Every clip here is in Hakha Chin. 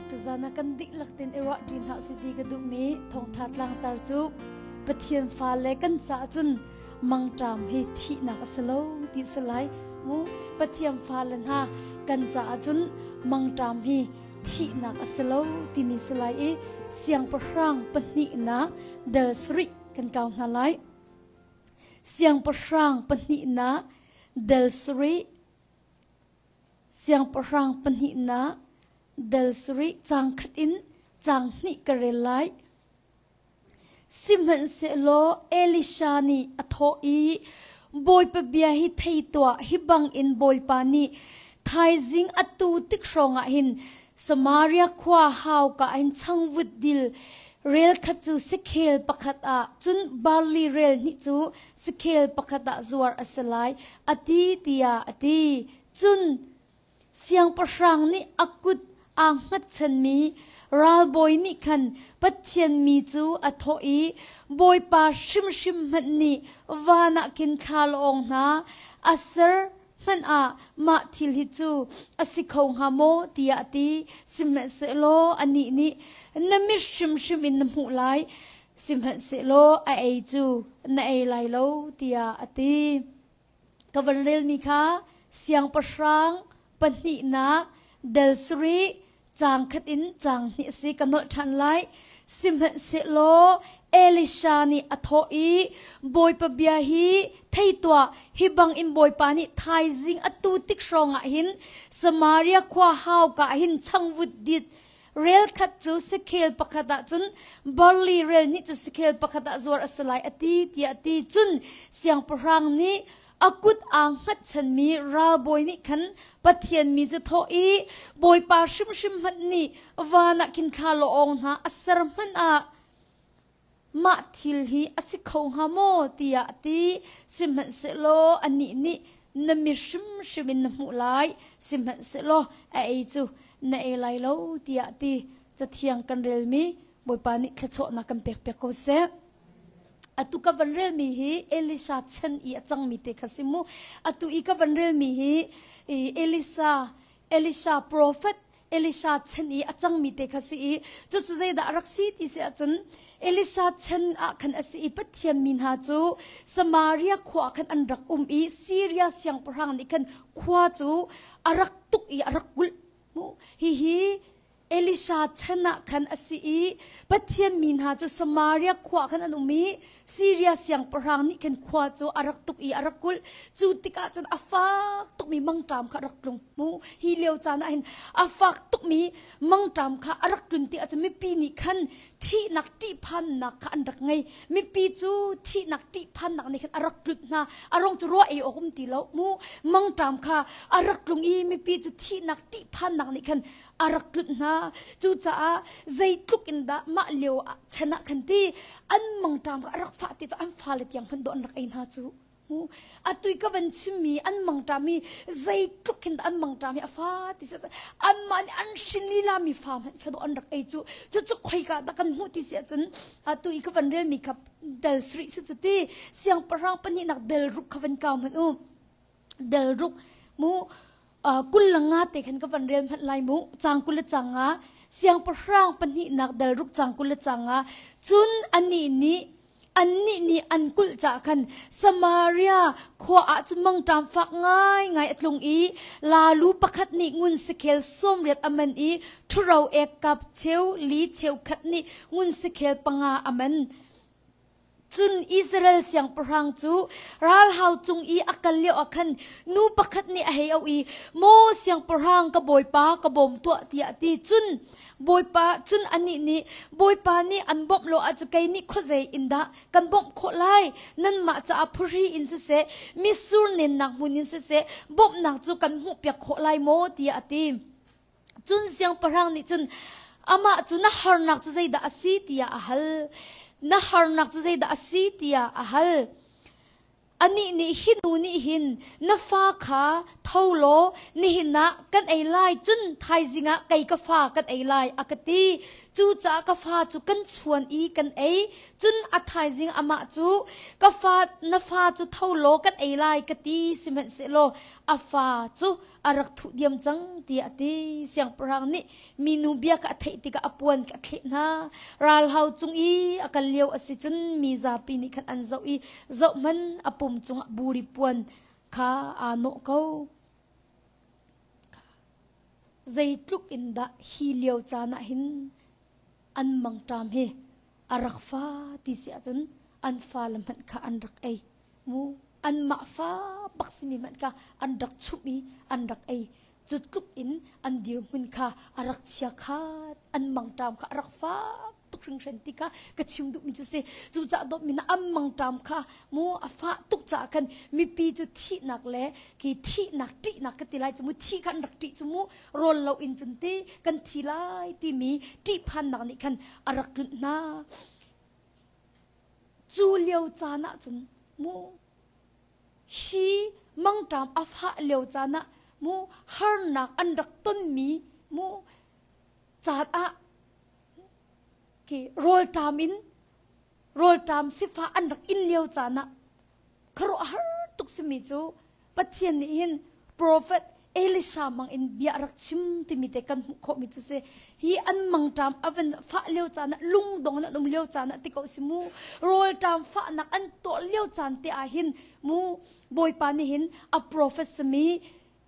Tuzan ah kan dihlak tein i ruah ṭi hna usih ti ka duhmi thawngṭha tlangtar cu Pathian fale kan caah cun mangṭam hi thihnak a si lo ti a si lai. Mu Pathian fale hna kan caah cun mangṭam hi thihnak a si lo timi si lai i siangpahrang pahnihnak del sarih kan kau hna lai. Siangpahrang pahnihnak del sarih Siangpahrang pahnihnak del sarih caang khat in caang hnih ka rel lai. Sihmanhsehlaw Elisha nih a thawh i, Bawipa bia hi thei tuah, hi bangin Bawipa nih thaizing atu tik hrawngah hin Samaria khua hauka ah hin changvut dil rel khat cu sikhel pakhat ah, cun barli rel hnih cu sikhel pakhat ah zuar a si lai, a ti tiah a ti. Cun siangpahrang nih a kut aa hngatchanmi ralbawi nih khan Pathian mi cu a thawh i, Bawipa hrimhrim hmanh nih van ah khin thlalawng hna a ser hmanh ah mah thil hi cu a si kho hnga maw tiah a ti. Sihmanhsehlaw anih nih, Na mit hrimhrim in na hmuh lai, sihmanhsehlaw a ei cu na ei lai lo, tiah a ti. Ka van relmi kha siangpahrang pahnihnak del sarih caang khat in caang hnih a si ka nolh ṭhan lai. Sihmanhsehlaw Elisha nih a thawh i, Bawipa bia hi thei tuah, hi bangin Bawipa nih thaizing atu tik hrawngah hin Samaria khua hauka ah hin changvut dit rel khat cu sikhel pakhat ah cun barli rel hnih cu sikhel pakhat ah zuar a si lai a ti tiah a ti. Cun siangpahrang nih a kut aa hngatchanmi ralbawi nih khan Pathian mi cu thawh i Bawipa hrimhrim hmanh nih van ah khin thla lawng hna a ser hmanh ah mah thil hi a si kho hnga maw tiah a ti. Sihmanhsehlaw anih nih na mi hrimhrim in na hmuh lai, sihmanhsehlaw a ei cu na ei lai lo tiah a ti. Cathiang kan relmi Bawipa nih thluachuahnak kan pekpiak ko seh. Atu ka van relmi hi Elisha chan i a cangmi te kha si mu. Atu i ka van relmi hi Elisa Elisha prophet Elisha chan i a cangmi te kha si i cucu zeidah a rak si ti si ahcun Elisha chan ah khan a si i Pathian mi hna cu Samaria khua ah khan an rak um i Syria siangpahrang nih khan khua cu a rak tuk i a rak kulh. Hihi Elisha chan ah khan a si i Pathian mi hna cu Samaria khua khan an um i Siria siangpahrang nih khan khua cu a rak tuk i a rak kulh. Cu tikah cun a fak tukmi mangṭam kha a rak tlung. Mu hi lio caan ah hin a fak tukmi mangṭam kha a rak tlun tikah cun mipi nih khan thihnak ṭihphannak kha an rak ngei. Mipi cu thihnak ṭihphannak nih khan a rak tlunh hna. A rong cu ruah ei awk um ti lo. Mu mangṭam kha a rak tlung i mipi cu thihnak ṭihphannak nih khan a rak tlunh hna. Cucaah zeitluk in dah mah lio ah chan ah khan ti an mangṭam kha a rak fah ti cu an fale tiang hmanh dawh an rak ei hna cu. Atui ka van chimmi an mangṭam hi zeitluk khin dah an mangṭam hi a fa ti cu anmah nih an hrin lila mi fa hmanh kha dawh an rak ei cu. Cucu khoika dah kan hmuh ti si ahcun atu i ka van relmi kha del sarih si cu ti siangpahrang pahnihnak del ruk kha van kau hmanh u. Del ruk mu 20 le nga te khan ka van rel hmanh lai mu cang 20 le cang nga siangpahrang pahnihnak dal ruk cang 20 le cang nga cun anih nih annih nih an kulh caah khan Samaria khua ah cun mangṭam fak ngaingai a tlung i lalu pakhat nih ngun sakhel 80 a man i ṭhuro ek kap cheu li cheu khat nih ngun sakhel panga a man. Cun Israel siangpahrang cu ralhau cung i a kal lioah khan nu pakhat nih a hei auh i, Maw siangpahrang, ka bawipa, ka bawm tuah, tiah a ti. Cun Bawipa, cun anih nih, Bawipa nih an bawmh lo ahcun kei nih khuazei in dah kan bawmh khawh lai? Nanmah caah phuhri in siseh, mitsur nennak hmun in siseh, bawmhnak cu kan hmuhpiak khawh lai maw? tiah a ti. Cun siangpahrang nih cun amah cu na harnak cu zeidah a si tiah a hal. Na harnak cu zeidah a si tiah a hal. Anih nih hi nu nih hin na fa kha tho law nihin ah kan ei lai cun thaizing ah kei ka fa kan ei lai a ka ti. Cucaah ka fa cu kan chuan i kan ei. Cun a thaizing amah cu ka fa na fa cu tho law kan ei lai ka ti sihmanhsehlaw a fa cu a rak thuh diam cang tiah a ti. Siangpahrang nih minu bia kha a theih tikah a puan kha a thleh hna. Ralhau cung i a kal lio a si cun mi zapi nih khan an zoh i zohhmanh a pum cungah buri puan kha aa nawh ko. Zeitluk in dah hi lio caan ah hin an mangṭam hi a rak fa ti si ahcun an fale hmanh kha an rak ei mu anmah fa bak simi hmanh kha an rak chumh i an rak ei cu tluk in an dirhmun kha a rak chia khat an mangṭam kha a rak fak tuk hringhran ti kha ka chim duhmi cu si cucaah dawtmi na an mangṭam kha mu a fah tuk caah khan mipi cu thihnak le khi thihnak ṭihnak ka ti lai cu mu thi kha an rak ṭih cu mu rawl lo in cun ti kan thi lai timi ṭihphannak nih khan a rak tlunh hna. Cu lio caan ah cun mu hi mangṭam a fah lio caan ah mu harnak an rak tonmi mu caan ah khi rawlṭam in rawlṭam sifah an rak in lio caan ah khuaruahhar tuk simi cu Pathian nih hin profet Elisha mang in bia rak chim timi te kan hmuh khawhmi cu si hi an mangṭam a van fah lio caan ah lungdong an um lio caan ah ti ko si mu rawlṭam fahnak an tuah lio caan te ah hin mu Bawipa nih hin a profet simi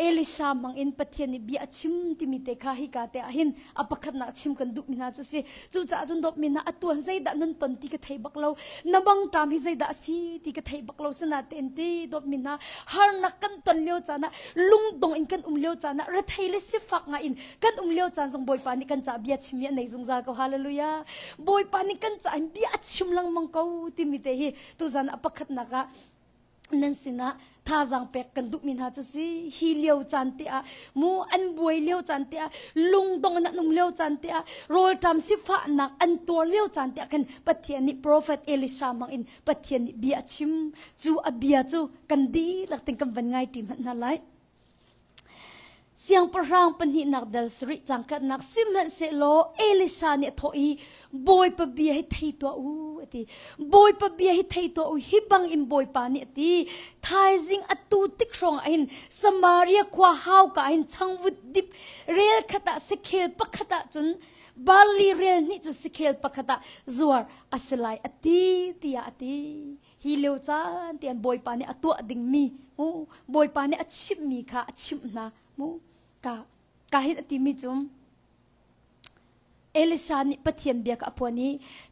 Elisha hmang in Pathian nih bia a chim timi te kha hika te ah hin a pakhatnak chim kan duhmi hna cu si. Cucaah cun dawtmi hna atuan zeidah nun ton ti ka thei bak lo. Na bangṭam hi zeidah a si ti ka thei bak lo sinatein ti dawtmi hna harnak kan ton lio caan ah lungdong in kan um lio caan ah rethei le sifak ngai in kan um lio caan zong Bawipa nih kan caah bia chimmi a nei zungzal ko. Hallelujah. Bawipa nih kan caah hin bia a chim lengmang ko timi te hi tuzan ah pakhatnak ah nan sinah thazaang pek kan duhmi hna cu si hi lio caan te ah mu an buai lio caan te ah lungdong in an um lio caan te ah rawlṭam sifahnak an tuar lio caan te ah khan Pathian nih profet Elisha hmang in Pathian nih bia a chim cu a bia cu kan dihlak tin kan van ngai ṭi hmanh hna lai. Siangpahrang pahnihnak dal sarih cangkatnak sihmanhsehlaw Elisha nih a thawh i Bawipa bia hi thei tuah u a ti. Bawipa bia hi thei tuah u hi bang in Bawipa nih a ti. Thaizing atu tik hrawng ah hin Samaria khua hauka ah hin changvut dip rel khat ah sakhel pakhat ah cun barli rel hnih cu sakhel pakhat ah zuar a si lai a ti tiah a ti. Hi lio caan tian Bawipa nih a tuah dingmi mu Bawipa nih a chimhmi kha a chimh hna mu ka ka hin a timi cu Elisha nih Pathian bia kha a phuan i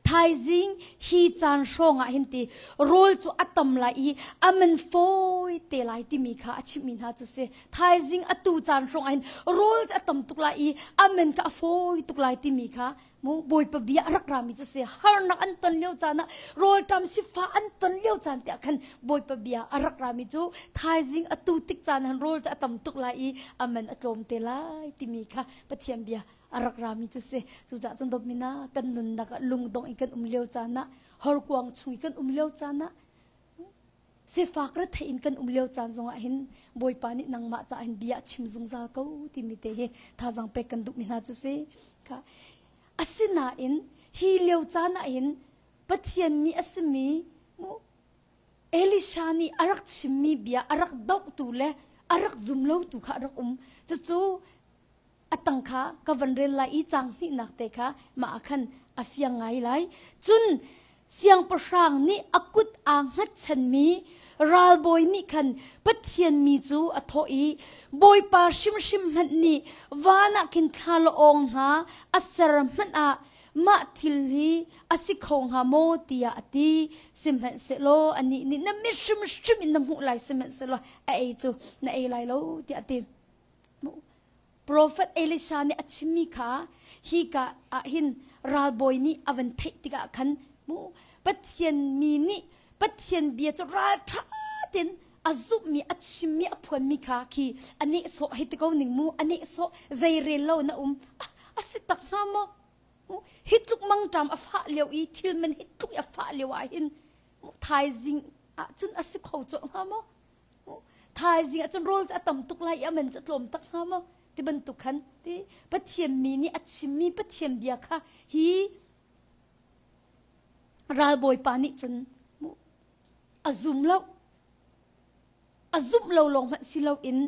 thaizing hi caan hrawng ah hin ti rawl cu a tam lai i a man fawi te lai timi kha a chimhmi hna cu si thaizing atu caan hrawng ah hin rawl cu a tam tuk lai i a man kha a fawi tuk lai timi kha Mu Bawipa bia a rak rami cu si harnak an ton lio caan ah rawlṭam sifah an ton lio caan te ah khan Bawipa bia a rak rami cu thaizing atu tik caan han rawl cu a tam tuk lai i a man a tlawm te lai timi kha Pathian bia a rak rami cu si cucaah cun dawtmina kan nunnak ah lungdong in kan um lio caan ah horkuang chung i kan um lio caan ah Sifak rethei in kan um lio caan zongah hin Bawipa nih nangmah caah hin bia a chim zungzal ko timi te hi thazaang pek kan duhmi hna cu si. Kha asinain hi lio caan ah hin Pathian mi a simi Elisha nih a rak chimmi bia a rak dohtu le a rak zum lotu kha a rak um. Cucu a tang kha ka van rel lai i caang hnihnak te kha mah ah khan a fiang ngai lai. Cun siangpahrang nih a kut aa hngatchanmi ralbawi nih khan Pathian mi cu a thawh i Bawipa hrimhrim hmanh nih van ah khin thla-awng hna a ser hmanh ah mah thil hi a si kho hnga maw tiah a ti. Sihmanhsehlaw anih nih na mit hrimhrim in na hmuh lai sihmanhsehlaw a ei cu na ei lai lo tiah a ti. Profet Elisha nih a chimmi kha hika ah hin ralbawi nih a van theih tikah khan mu Pathian mi nih Pathian bia cu ralṭha tein a zumhmi a chimmi a phuanmi kha khi a nehsawh hei ti ko ning mu a nehsawh zei rel lo na um a si tak hnga maw hi tluk mangṭam a fah lio i thil man hi tluk i a fah lio ah hin thaizing ah cun a si kho colh hnga maw Thaizing ah cun rawl cu a tam tuk lai i a man cu a tlawm tak hnga maw ti bantuk khan ti Pathian mi nih a chimmi Pathian bia kha hi ralbawipa nih cun a zum lo a zumh lo lawng hmanh si loin.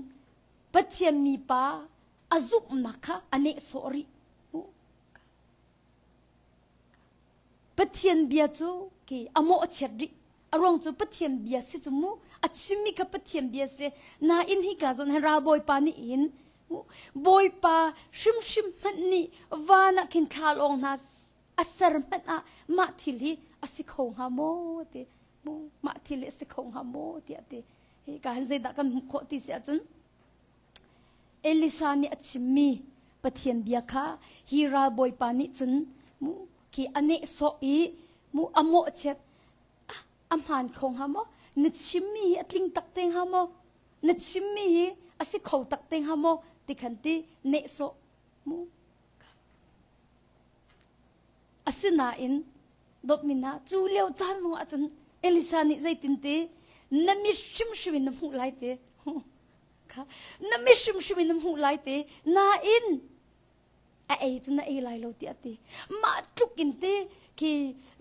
Pathian mipa a zumhnak kha a nehsawh rih. Pathian bia cu ki a mawhchiat rih. A ruang cu Pathian bia si cu mu a chimmi kha Pathian bia si. Nain hi ka zawn hin ralbawipa nih hin Bawipa hrimhrim hmanh nih van ah khin thlalawng hna a ser hmanh ah mah thil hi a si kho hnga maw ti mu mah thil hi a si kho hnga maw tiah ti hi ka hin zeidah kan hmuh khawh ti si ahcun Elisha nih a chimmi Pathian bia kha hi ralbawipa nih cun mu khi a nehsawh i mu a mawhchiat a hmaan kho hnga maw na chimmi hi a tling tak te hnga maw na chimmi hi a si kho tak te hnga maw ti khan ti nehsawh mu Asinain dawtmi hna cu lio caan zong ah cun Elisha nih zeitin ti na mit hrimhrim in na hmuh lai ti kha na mit hrimhrim in na hmuh lai ti nain a ei cu na ei lai lo tiah ti mah tluk in ti khi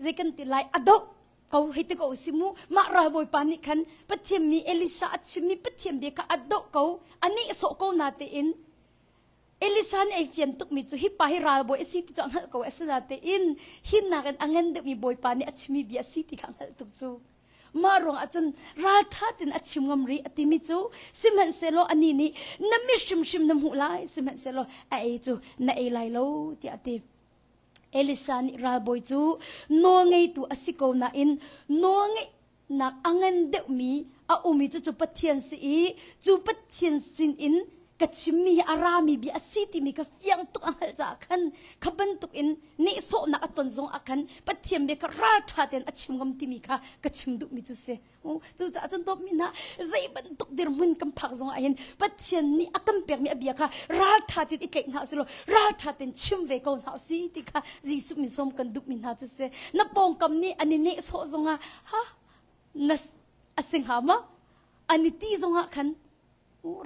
zei kan ti lai a doh ko hei ti ko si mu mah ralbawipa nih khan Pathian mi Elisha a chimmi Pathian bia kha a doh ko a nehsawh ko na tein Elisa nih ei fian tukmi cu hi pa hi ralbawi a si ti cu a hngalh ko asinain hi nakin a ngan deuhmi bawipa nih a chimmi bia a si ti kha a hngalh tuk cu. Mah ruangah cun ralṭha tein a chim ngam rih a timi cu sihmanhsehlaw anih nih na mit hrimhrim na hmuh lai sihmanhsehlaw a ei cu na ei lai lo tiah a ti. Elisa nih ralbawi cu nawlngeitu a si ko nain nawlngeih nak a ngan deuhmi a um i cucu Pathian si i cu Pathian sin in ka chimmi hi a rami bia a si timi kha fiang tuk a hngalh caah khan kha bantuk in nehsawhnak a ton zong ah khan Pathian bia kha ralṭha tein a chim ngam timi kha ka chim duhmi cu si. Cucaah cun dawtmi hna zei bantuk dirhmun kan phak zong ah hin Pathian nih a kan pekmi a bia kha ralṭha tein i tlaih hna usih law ralṭha tein chim ve ko hna usih ti kha Jesuh min sawm kan duhmi hna cu si. Na pawngkam nih an i nehsawh zongah ha na a si hnga maw? An i ti zongah khan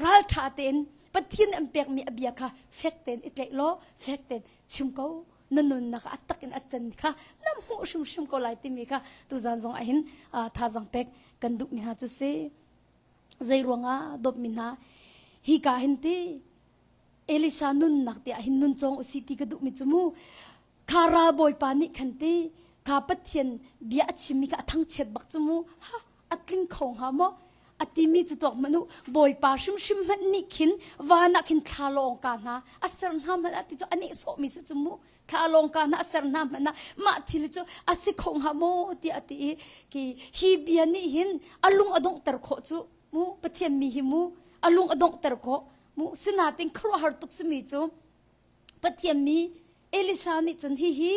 ralṭha tein Pathian an pekmi a bia kha fek tein i tlaih law fek tein chim ko na nunnak a tak in a can kha na hmuh hrimhrim ko lai timi kha tuzan zong ah hin thazang pek kan duhmi hna cu si zei ruangah dawtmi hna hi ka hin ti Elisha nunnak tiah hin nun cawng usi ti ka duhmi cu mu kha ralbawipa nih khan ti kha Pathian bia a chimmi kha a thangchiat bak cu mu ha a tling kho hnga maw a timi cu tuak hmanh u bawipa hrimhrim hmanh nih khin van ah khin thla lawng ka hna a ser hna hmanh ah ti cu a nehsawhmi si cu mu thla lawng ka hna a ser hna hmanh ah mah thil cu a si kho hnga maw tiah a ti i ki hi bia nih hin a lung a donghter khawh cu mu Pathian mi hi mu a lung a donghter khawh mu sinain khuaruahhar tuk simi cu Pathian mi Elisha nih cun hihi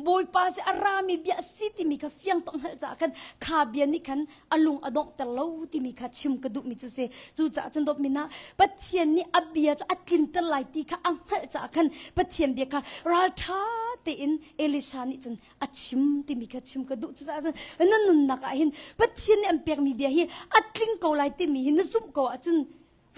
Bawipa si a rami bia a si timi kha fiang tuk hngalh caah khan kha bia nih khan a lung a donghter lo timi kha chim ka duhmi cu si. Cucaah cun dawtmi hna Pathian nih a bia cu a tlinter lai ti kha a hngalh caah khan Pathian bia kha ralṭha tein Elisha nih cun a chim timi kha chim ka duh. Cucaah cun na nunnak ah hin Pathian nih an pekmi bia hi a tling ko lai timi hi na zumh ko ahcun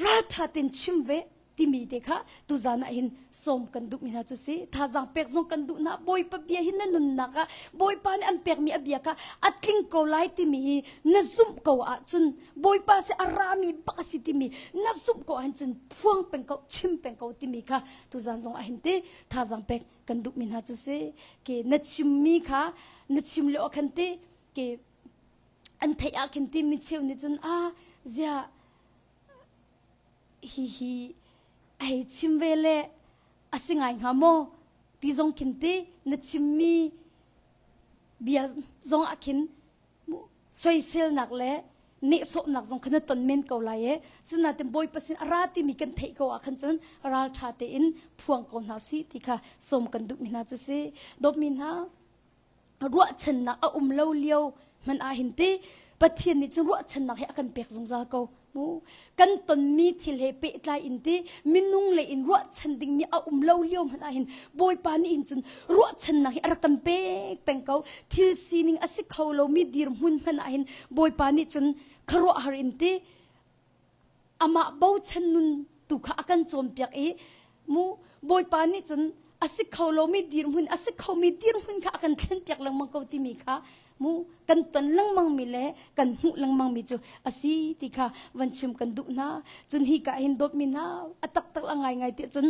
ralṭha tein chim ve timi te kha tuzan ah hin sawm kan duhmi hna cu si thazaang pek zong kan duh hna bawipa bia hi na nunnak ah bawipa nih an pekmi a bia kha a tling ko lai timi hi na zumh ko ahcun bawipa si a rami bak a si timi na zumh ko ahcun phuang peng ko chim peng ko timi kha tuzan zong ah hin ti thazaang pek kan duhmi hna cu si ke na chimmi kha na chim lio ah khan ti ke an theih ah khin ti mi cheu nih cun a zia hihi a hei chim ve le a si ngai hnga maw ti zong khin ti na chimmi bia zong ah khin soiselnak le nehsawhnak zong kha na ton men ko lai e sinain bawipa sin a ra timi kan theih ko ah khan cun ralṭha tein phuang ko hna si ti kha sawm kan duhmi hna cu si dawtmi hna ruahchannak a um lo lio hmanh ah hin ti Pathian nih cun ruahchannak hi a kan pek zungzal ko mu kan tonmi thil he pehtlai in ti minung le in ruahchan dingmi a um lo lio hmanh ah hin Bawipa nih hin cun ruahchannak hi a rak kan pek peng ko thil sining a si kho lomi dirhmun hmanh ah hin Bawipa nih cun khuaruahhar in ti amah bochan nun tu kha a kan cawnpiak i mu Bawipa nih cun a si kho lomi dirhmun a si khomi dirhmun kha a kan thlenpiak lengmang ko timi kha. Mu kan ton lengmang mi le kan hmuh lengmang mi cu a si ti kha van chim kan duh hna. Cun hi ka hin dawtmi hna a taktak la ngaingai ti cun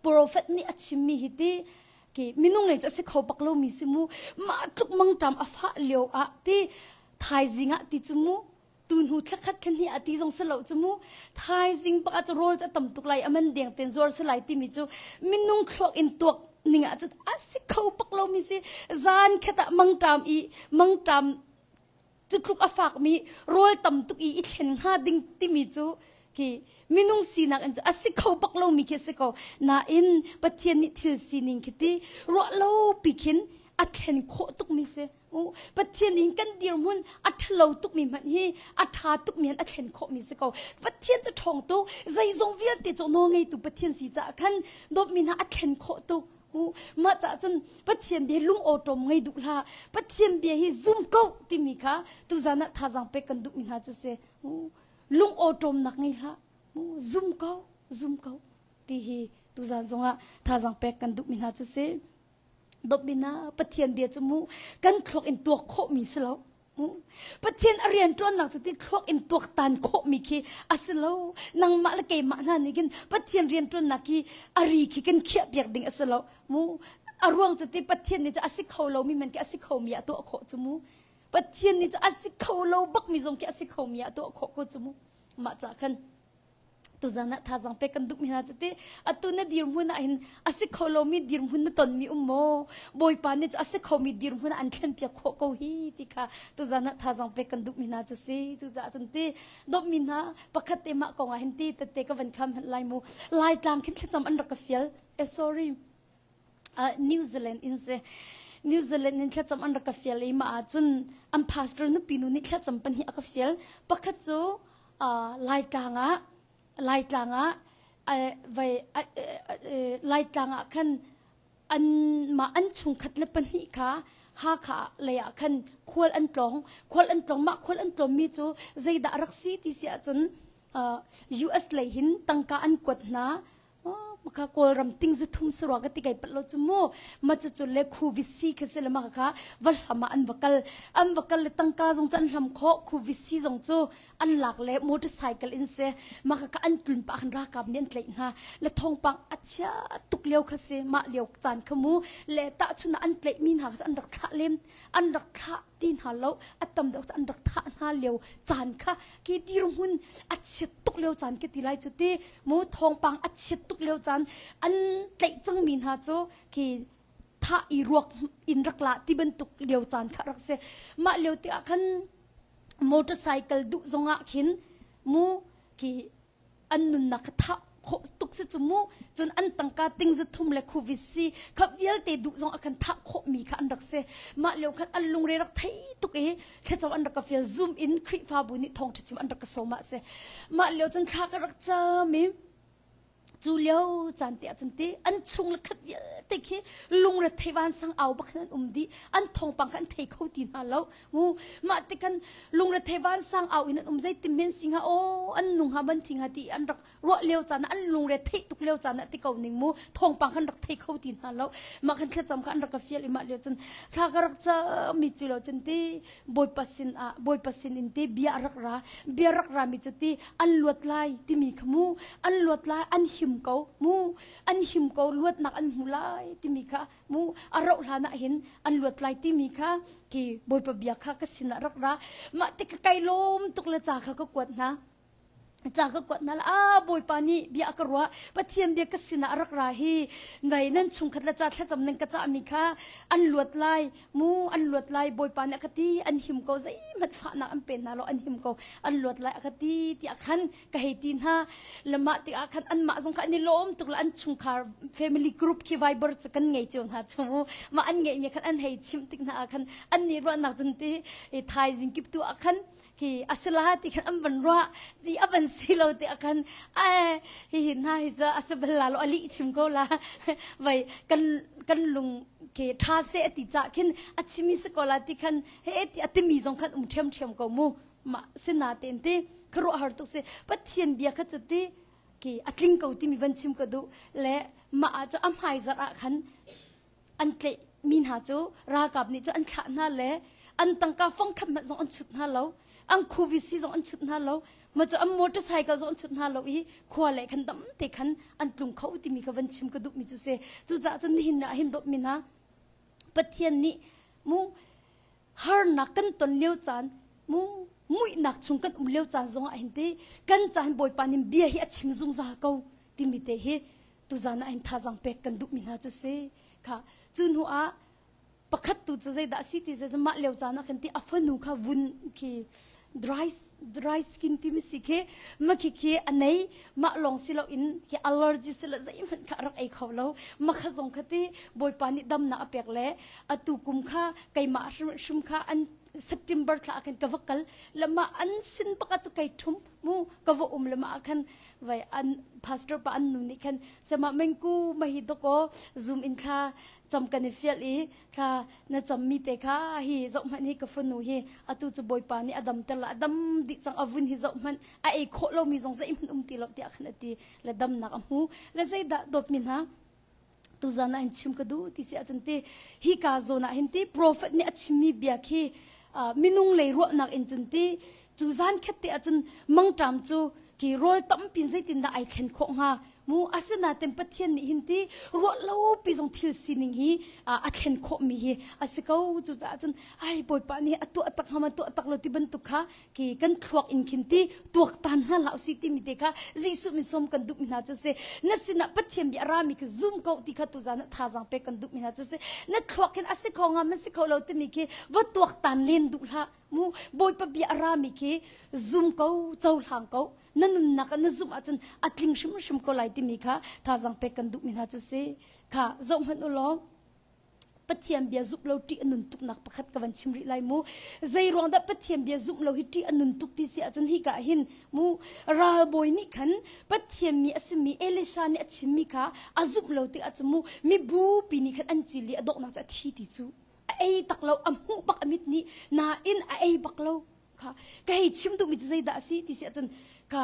profet nih a chimmi hi ti ki minung lei cu a si kho bak lomi si mu mah tluk mangṭam a fah lio ah ti thaizing ah ti cu mu tu hnu thlakhat thla a ti zong si lo cu mu thaizing bak ah cu rawl cu a tam tuk lai a man deng ten zuar si lai timi cu minung thluak in tuak ning ah cun a si kho bak lomi si zan khat ah mangṭam i mangṭam cu tluk a fakmi rawl tam tuk i i thlen hnga ding timi cu khi minung sinak in cu a si kho bak lomi khi a si ko nain Pathian nih thil sining khi ti ruah lo pi khin a thlen khawh tukmi si Pathian in kan dirhmun a ṭhalo tukmi hmanh hi a ṭha tukmi in a thlen khawhmi si ko. Pathian cu ṭhawng tuk, zeizong vialte cu nawl ngeitu Pathian si caah khan dawtmi hna a thlen khawh tuk. Mah caah cun Pathian bia lung awṭawm ngei duh hlah. Pathian bia hi zum ko timi kha tuzan ah thazaang pek kan duhmi hna cu si. Lung awṭawmnak ngei hlah. Zum ko, zum ko ti hi tuzan zongah thazaang pek kan duhmi hna cu si. Dawtmi Pathian bia cu mu kan thluak in tuak khawhmi si lo. Pathian a rian ṭuannak cu ti thluak in tuaktan khawhmi khi a si lo. Nangmah le keimah hna nih khin Pathian rian ṭuannak khi a ri khi kan khiah piak ding a si lo. Mu a ruang cu ti Pathian nih cu a si kho lomi man khi a si khomi ah tuah khawh cu mu. Pathian nih cu a si kho lo bakmi zong khi a si khomi ah tuah khawh ko cu mu. Mah cah khan tuzan ah thazaang pek kan duhmi hna cu ti atu na dirhmun ah hin a si kho lomi dirhmun na tonmi um maw bawipa nih cu a si khomi dirhmun ah an thlenpiak khawh ko hi ti kha tuzan ah thazaang pek kan duhmi hna cu si cucaah cun ti dawtmi hna pakhat te mah kong ah hin ti tete ka van kham hmanh lai mu laitlang khin thlacam an rak ka fial eh sorry New Zealand in si New Zealand in thlacam an rak ka fial i mah ahcun an pastor nupi nu nih thlacam pahnih a ka fial pakhat cu Laitlang ah Laitlang ah vai Laitlang ah khan an mah an chungkhat le pahnih kha Hakha lei ah khan khual an tlawng khual an tlawng mah khual an tlawmmi cu zeidah rak si ti si ahcun US lei hin tangka an kuat hna Maka Kawlram ting zu thum sarua ka ti kai pat lo chu mu ma chu chu le khu visi kha se le ma kha va hlam ah an va kal an va kal le tangka zong chu an hlam kho khu visi zong chu an lak le motorcycle in se ma kha an tlun pa khan rakap nih an tlaih hna le thongpang a chia tuk lio kha se ma lio caan kha mu le ta chun an tlaih mi hna kha an rak thlah lem an rak thlah ti hna lo a tam deuh an rak thah hna lio caan kha ki dirhmun a chiat tuk lio caan ka ti lai cu ti mu thawngpang a chiat tuk lio caan an tlaih cangmi hna cu khi thah i ruak in rak la ti bantuk lio caan kha rak si mah lio ti ah khan motorcycle duh zongah khin mu khi an nunnak kha thah khawh tuk si cu mu cun an tangka ting za thum le khuvi si kha vialte duh zong a kan thah khawh mi kha an rak si mah lio khan an lungre rak thei tuk i thlacam an rak ka fial zoom in Khrihfabu nih thawngṭha chim an rak ka sawm ah si mah lio cun thla ka rak cam i cu lio caan te ah cun ti an chung le khat vialte khi lungre thei van sang au bak an um dih an thawngpang kha an thei kho ti hna lo mu mah ti kan lungrethei vansang au in an um zeitin men si hnga aw an nung hnga man thi hnga ti an rak ruah lio caan an lungre theih tuk lio caan ah ti ko ning mu thawngpang kan rak thei kho ti hna lo mah kan thlacam kha an rak ka fial i mah lio cun thla ka rak cam mi cu lo cun ti bawipa sin ah bawipa sin in ti bia rak ra bia rak ra mi cu ti an luat lai timi kha mu an luat lai an him ko mu an him ko luatnak an hmu lai timi kha mu a rauh hlan ah hin an luat lai timi kha ki bawipa bia kha ka sinah rak ra mah ti ka kai lawm tuk le ca kha ka kuat hna ca ka kuat hna la a bawipa nih bia ka ruah pathian bia ka sinah rak ra hi ngai nan chungkhat le ca thlacam nan ka cah mi kha an luat lai mu an luat lai bawipa nih a ka ti an him ko zeihmanh fahnak an pe hna lo an him ko an luat lai a ka ti tiah khan ka hei ti hna le mah tikah khan anmah zong kha an i lawm tuk le an chungkhar family group khi Viber cu kan ngei cio hna cu mah an ngeihmi khan an hei chimh tik hna ah khan an nih ruahnak cun ti thaizing kip tu ah khan khi asila ti khan an van ruah ti a van si lo ti ah khan ai hi hi hna hi cu a si bal la lo a lih chim ko la vai kan kan lung ke tha se ti cha khin a chimi se ko la ti khan he ti a timi zong khan um ṭhiam ṭhiam ko mu mah sinatein ti khuaruahhar tuk si Pathian bia kha cu ti ki a tling ko timi van chim ka duh le mah ah cu a hmaizarh ah khan an tlaih mi hna cu ralkap nih cu an thlah hna le An tangka fong khat hmanh zong an chut hna lo. An khuvisi zong an chut hna lo. Ma cu an motorcycle zong an chut hna lo i khua le khan dam te khan an tlung kho timi kha van chim ka duhmi cu si. Cucaah cun nihin ah hin dawtmi hna Pathian nih mu harnak kan ton lio caan mu muihnak chung kan um lio caan zongah hin ti kan caan Bawipa nih bia hi a chim zungzal ko timi te hi tuzan ah hin thazaang pek kan duhmi hna cu si kha cu hnu ah pakhat tu cu zeidah si ti cu mah lio caan ah khan ti a fanu kha vun khi dry dry skin timi si khi ma khi khi a nei mah lawng si lo in khi allergy si lo zeihmanh kha rak ei kho lo ma kha zong kha ti bawipa nih damnak a pek le atu kum kha keimah hrim kha an September thla ah khan ka va kal le mah an sin bak ah cu kai thum mu ka va um le mah ah khan vai an pastor pa an nu nih khan sema mengku ma hi doko zoom in thla cam kan i fial i thla na cammi te kha hi zoh hmanh hi ka fanu hi atu cu bawipa nih a dam ter la a dam dih cang a vun hi zoh hmanh a ei khawh lomi zong zeihmanh um ti lo tiah khan a ti le damnak a hmu le zeidah dawtmi hna tuzan ah hin chim ka duh ti si ahcun ti hi ka zawn ah hin ti prophet nih a chimmi bia khi minung lei ruahnak in cun ti cu zan khat te ahcun mangṭam cu ki rawl tampi zeitindah ai thlen khawh hnga mu asinain Pathian nih hin ti ruah lo pi zong thil sining hi a thlen khawhmi hi a si ko cucaah cun ai bawipa nih a tuah tak hnga ma tuah tak lo ti bantuk kha ki kan thluak in khin ti tuaktan hna hlah usih timi te kha Jesuh min sawm kan duhmi hna cu si na sinah Pathian bia rami khi zum ko ti kha tuzan ah thazaang pek kan duhmi hna cu si na thluak hin a si kho nga ma si kho lo timi khi va tuaktan len duh hlah mu Bawipa bia a rami khi zum ko cohlang ko na nunnak ah na zumh ahcun a tling hrimhrim ko lai timi kha thazaang pek kan duhmi hna cu si kha zoh hmanh u law Pathian bia zumh lo ṭih a nun tuknak pakhat ka van chim rih lai mu. Zei ruang dah Pathian bia zumh lo hi ṭih a nun tuk ti si ahcun hika hin mu ralbawi nih khan Pathian mi a simi Elisha nih a chimmi kha a zumh lo tik ahcun mu mibupi nih khan an cil i a donghnak cu a thi ti cu a ei tak lo a hmuh bak a mit nih nain a ei bak lo kha ka hei chim duhmi cu zeidah a si ti si ahcun ka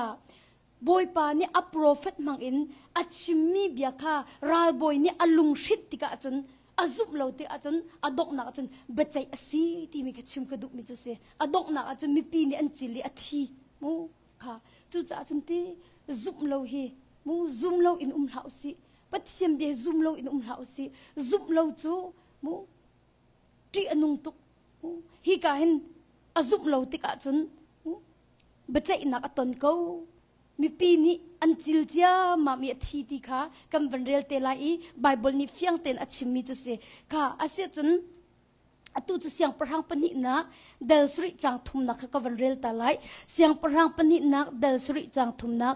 Bawipa nih a profet hmangin a chimmi bia kha ralbawi nih a lunghrinh tikah cun a zumh lo tikah cun a donghnak ah cun biaceih a si timi kha chim ka duhmi cu si. A donghnak ah cun mipi nih an cil i a thi mu kha cucaah cun ti zumh lo hi mu zum lo in um hlah usih. Pathian bia zum lo in um hlah usih. Zumh lo cu mu ṭih a nung tuk. Hika hin a zumh lo tikah cun biaceihnak a ton ko. Mipi nih an cil ciammam i a thi ti kha kan van rel te lai i Baibal nih fiang tein a chimmi cu si. Kha asiahcun atu cu siangpahrang pahnihnak dal sarih caang thumnak kha ka van rel ta lai. Siangpahrang pahnihnak dal sarih caang thumnak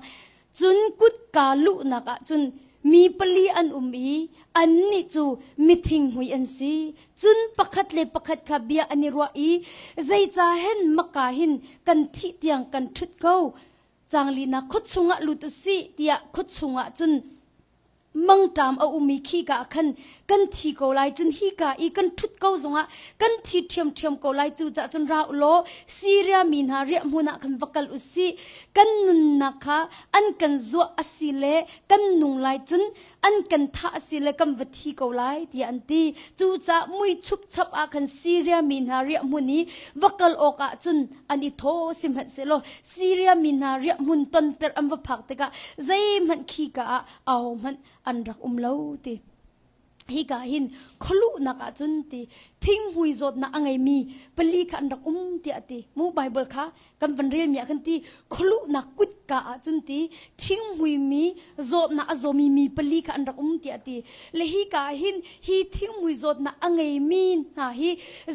Cun kutka luhnak ah cun mi pali an um i annih cu mithinghmui an si. Cun pakhat le pakhat kha bia an i ruah i zeicah hen maka hin kan thih tiang kan ṭhut ko. Caanglinak khua chungah lut u sih tiah khua chungah cun mangṭam a um i khika ah khan kan thi ko lai cun hika i kan ṭhut ko zongah kan thi ṭhiamṭhiam ko lai cucaah cun ra u law Siria mi hna riahhmun ah khan va kal u sih kan nunnak kha an kan zuah a si le kan nung lai cun an kan thah a si le kan va thi ko lai tiah an ti cucaah mui chupchap ah khan Siria mi hna riahhmun i va kal awkah cun an i thaw sihmanhsehlaw Siria mi hna riahhmun tonter an va phak tikah zeihmanh khika ah ahohmanh an rak um lo ti hika hin khualuhnak ah cun ti thinghmui zawtnak a ngeimi pali kha an rak um tiah ti mu bible kha kan van rel mi ah khan ti khualuhnak kutka ah cun ti thinghmui mi zawtnak a zawmi mi pali kha an rak um tiah ti le hika hin hi thinghmui zawtnak a ngeimi hna hi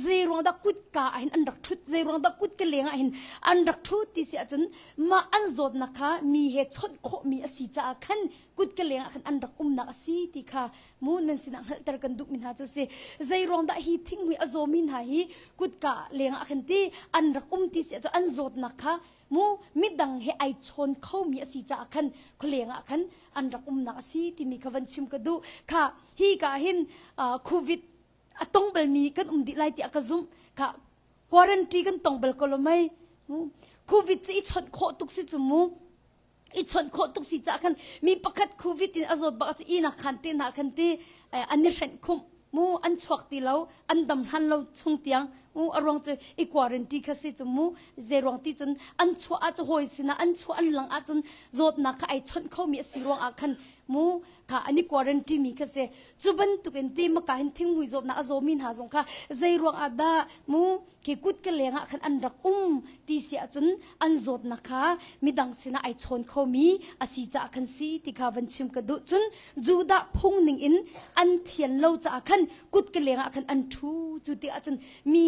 zei ruang dah kutka ah hin an rak thut zei ruang dah kutka leng ah hin an rak thut ti si ahcun mah an zawtnak kha mi he chawnh khawhmi a si caah khan kutka leng ah khan an rak umnak a si ti kha mu nan sinah hngalhter kan duhmi hna cu si zei ruang dah hi thinghmui a zawmi hna hi kutka leng ah khan ti an rak um ti si ahcun an zawtnak kha mu midang he ai chawn khomi a si caah khan khualeng ah khan an rak umnak a si timi kha van chim ka duh kha hi ka hin covid a tong balmi kan um dih lai tiah ka zumh kha quarantine kan tong bal ko lo mei covid cu i chawnh khawh tuk si cu mu i chawnh khawh tuk si caah khan mi pakhat covid in a zawt bak cu inak khan te hna khan ti an i hrenh khumh mu an chuak ti lo an dam hlan lo chung tiang. Mu a ruang cu i quarantine kha si cu mu zei ruang ti cun an chuah ah cu hawi sinah an chuah an lang ahcun zawtnak kha ai chawnh khomi a si ruang ah khan mu kha an i quarantine mi kha si. Cu bantukin ti maka hin thinghmui zawtnak a zawmi hna zong kha zei ruang ah dah mu khi kut ka leng ah khan an rak um ti si ahcun an zawtnak kha midang sinah ai chawn khomi a si caah khan si ti kha van chim ka duh. Cun Judah phung ning in an thian lo caah khan kut ka leng ah khan an ṭhu. Cu ti ahcun mi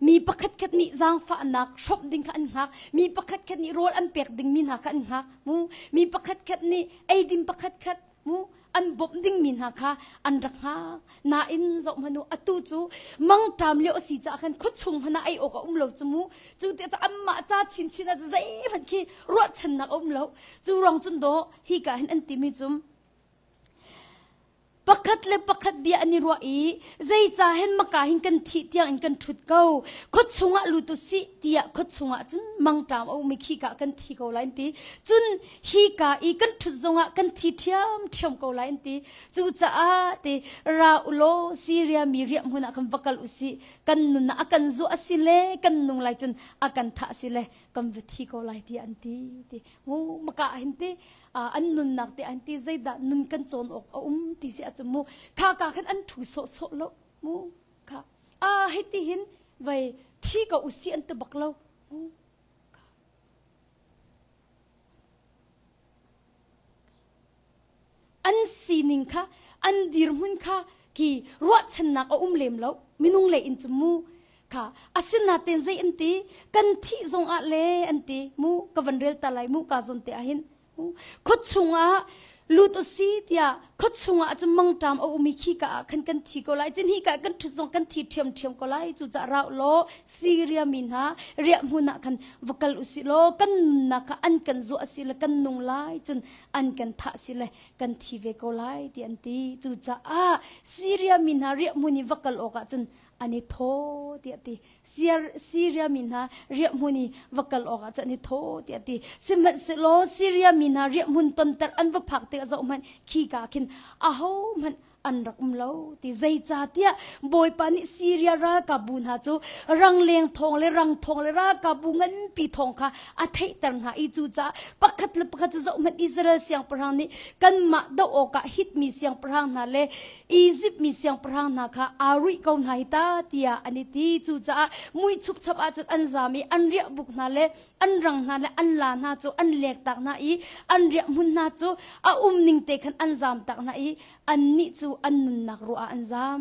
mi pakhat khat nih zaangfahnak hrawmh ding kha an hngak. Mi pakhat khat nih rawl an pek dingmi hna kha an hngak. Mu mi pakhat khat nih eidin pakhat khat mu an bawmh dingmi hna kha an rak hngak. Nain zoh hmanh u, atu cu mangṭam lio a si caah khan khuachung hmanh ah ei awk a um lo cu mu. Cu ti ah anmah ca chinchin ah zeihmanh khi ruahchannak a um lo. Cu ruang cun dawh hika hin an timi cu Pakhat le pakhat bia an i ruah i zeicah hen maka hin kan thih tiang in kan ṭhut ko. Khuachung ah lut u sih tiah khuachung ah cun mangṭam a um i khika kan thi ko lai an ti. Cun hika i kan ṭhut zongah kan thi ṭhiamṭhiam ko lai an ti. Cucaah ti ra u law Siria mi riahhmun ah khan va kal u sih. Kan nun ah a kan zuah a si le kan nung lai cun a kan thah a si le kan va thi ko lai tiah an ti. Ti mu maka hin ti an nunnak te an ti zeidah nun kan cawn awk a um ti si ahcun mu kha ka khan an ṭhu sawhsawh lo mu kha a hei ti hin vai thi ko usi an ti bak lo mu kha an sining kha an dirhmun kha ki ruahchannak a um lem lo minung le in cu mu kha asinaten zei an ti kan thih zong ah le an ti mu ka van rel ta lai mu ka zon te ahhin khuachung ah lut u si tiah khuachung ah cun mangṭam a um i khi ka ah khan kan thi ko lai cun hi ka kan ṭhut zong kan thi ṭhiamṭhiam ko lai cucaah rau law Siria mi hna riahhmun ah khan va kal u si law kan nunnak kha an kan zuah si le kan nung lai cun an kan thah si le kan thi ve ko lai ti an ti cucaah Siria mi hna riahhmun i va kal awkah cun an i thaw tiah ti. Siria mi hna riahhmun i va kal awkah cun an i thaw tiah ti. Sihmanhsehlaw Siria mi hna riahhmun tonter an va phak tikah zohhmanh khika khin ahohmanh an rak um lo ti. Zeicahtiah Bawipa nih Siria ralkapbu hna cu rangleng thawng le rang thawng le ralkapbu nganpi thawng kha a theihter hna i cucaah pakhat le pakhat cu zohhmanh Israel siangpahrang nih kanmah doh awkah Hit mi siangpahrang hna le Izipt mi siangpahrang hna kha aa ruih ko hna hi ta tiah an i ti. Cucaah mui chupchap ahcun an zam i an riahbuk hna le an rang hna le an la hna cu an lektak hna i an riahhmun hna cu a um ning te khan an zamtak hna i annih cu an nunnak ruah ah an zam.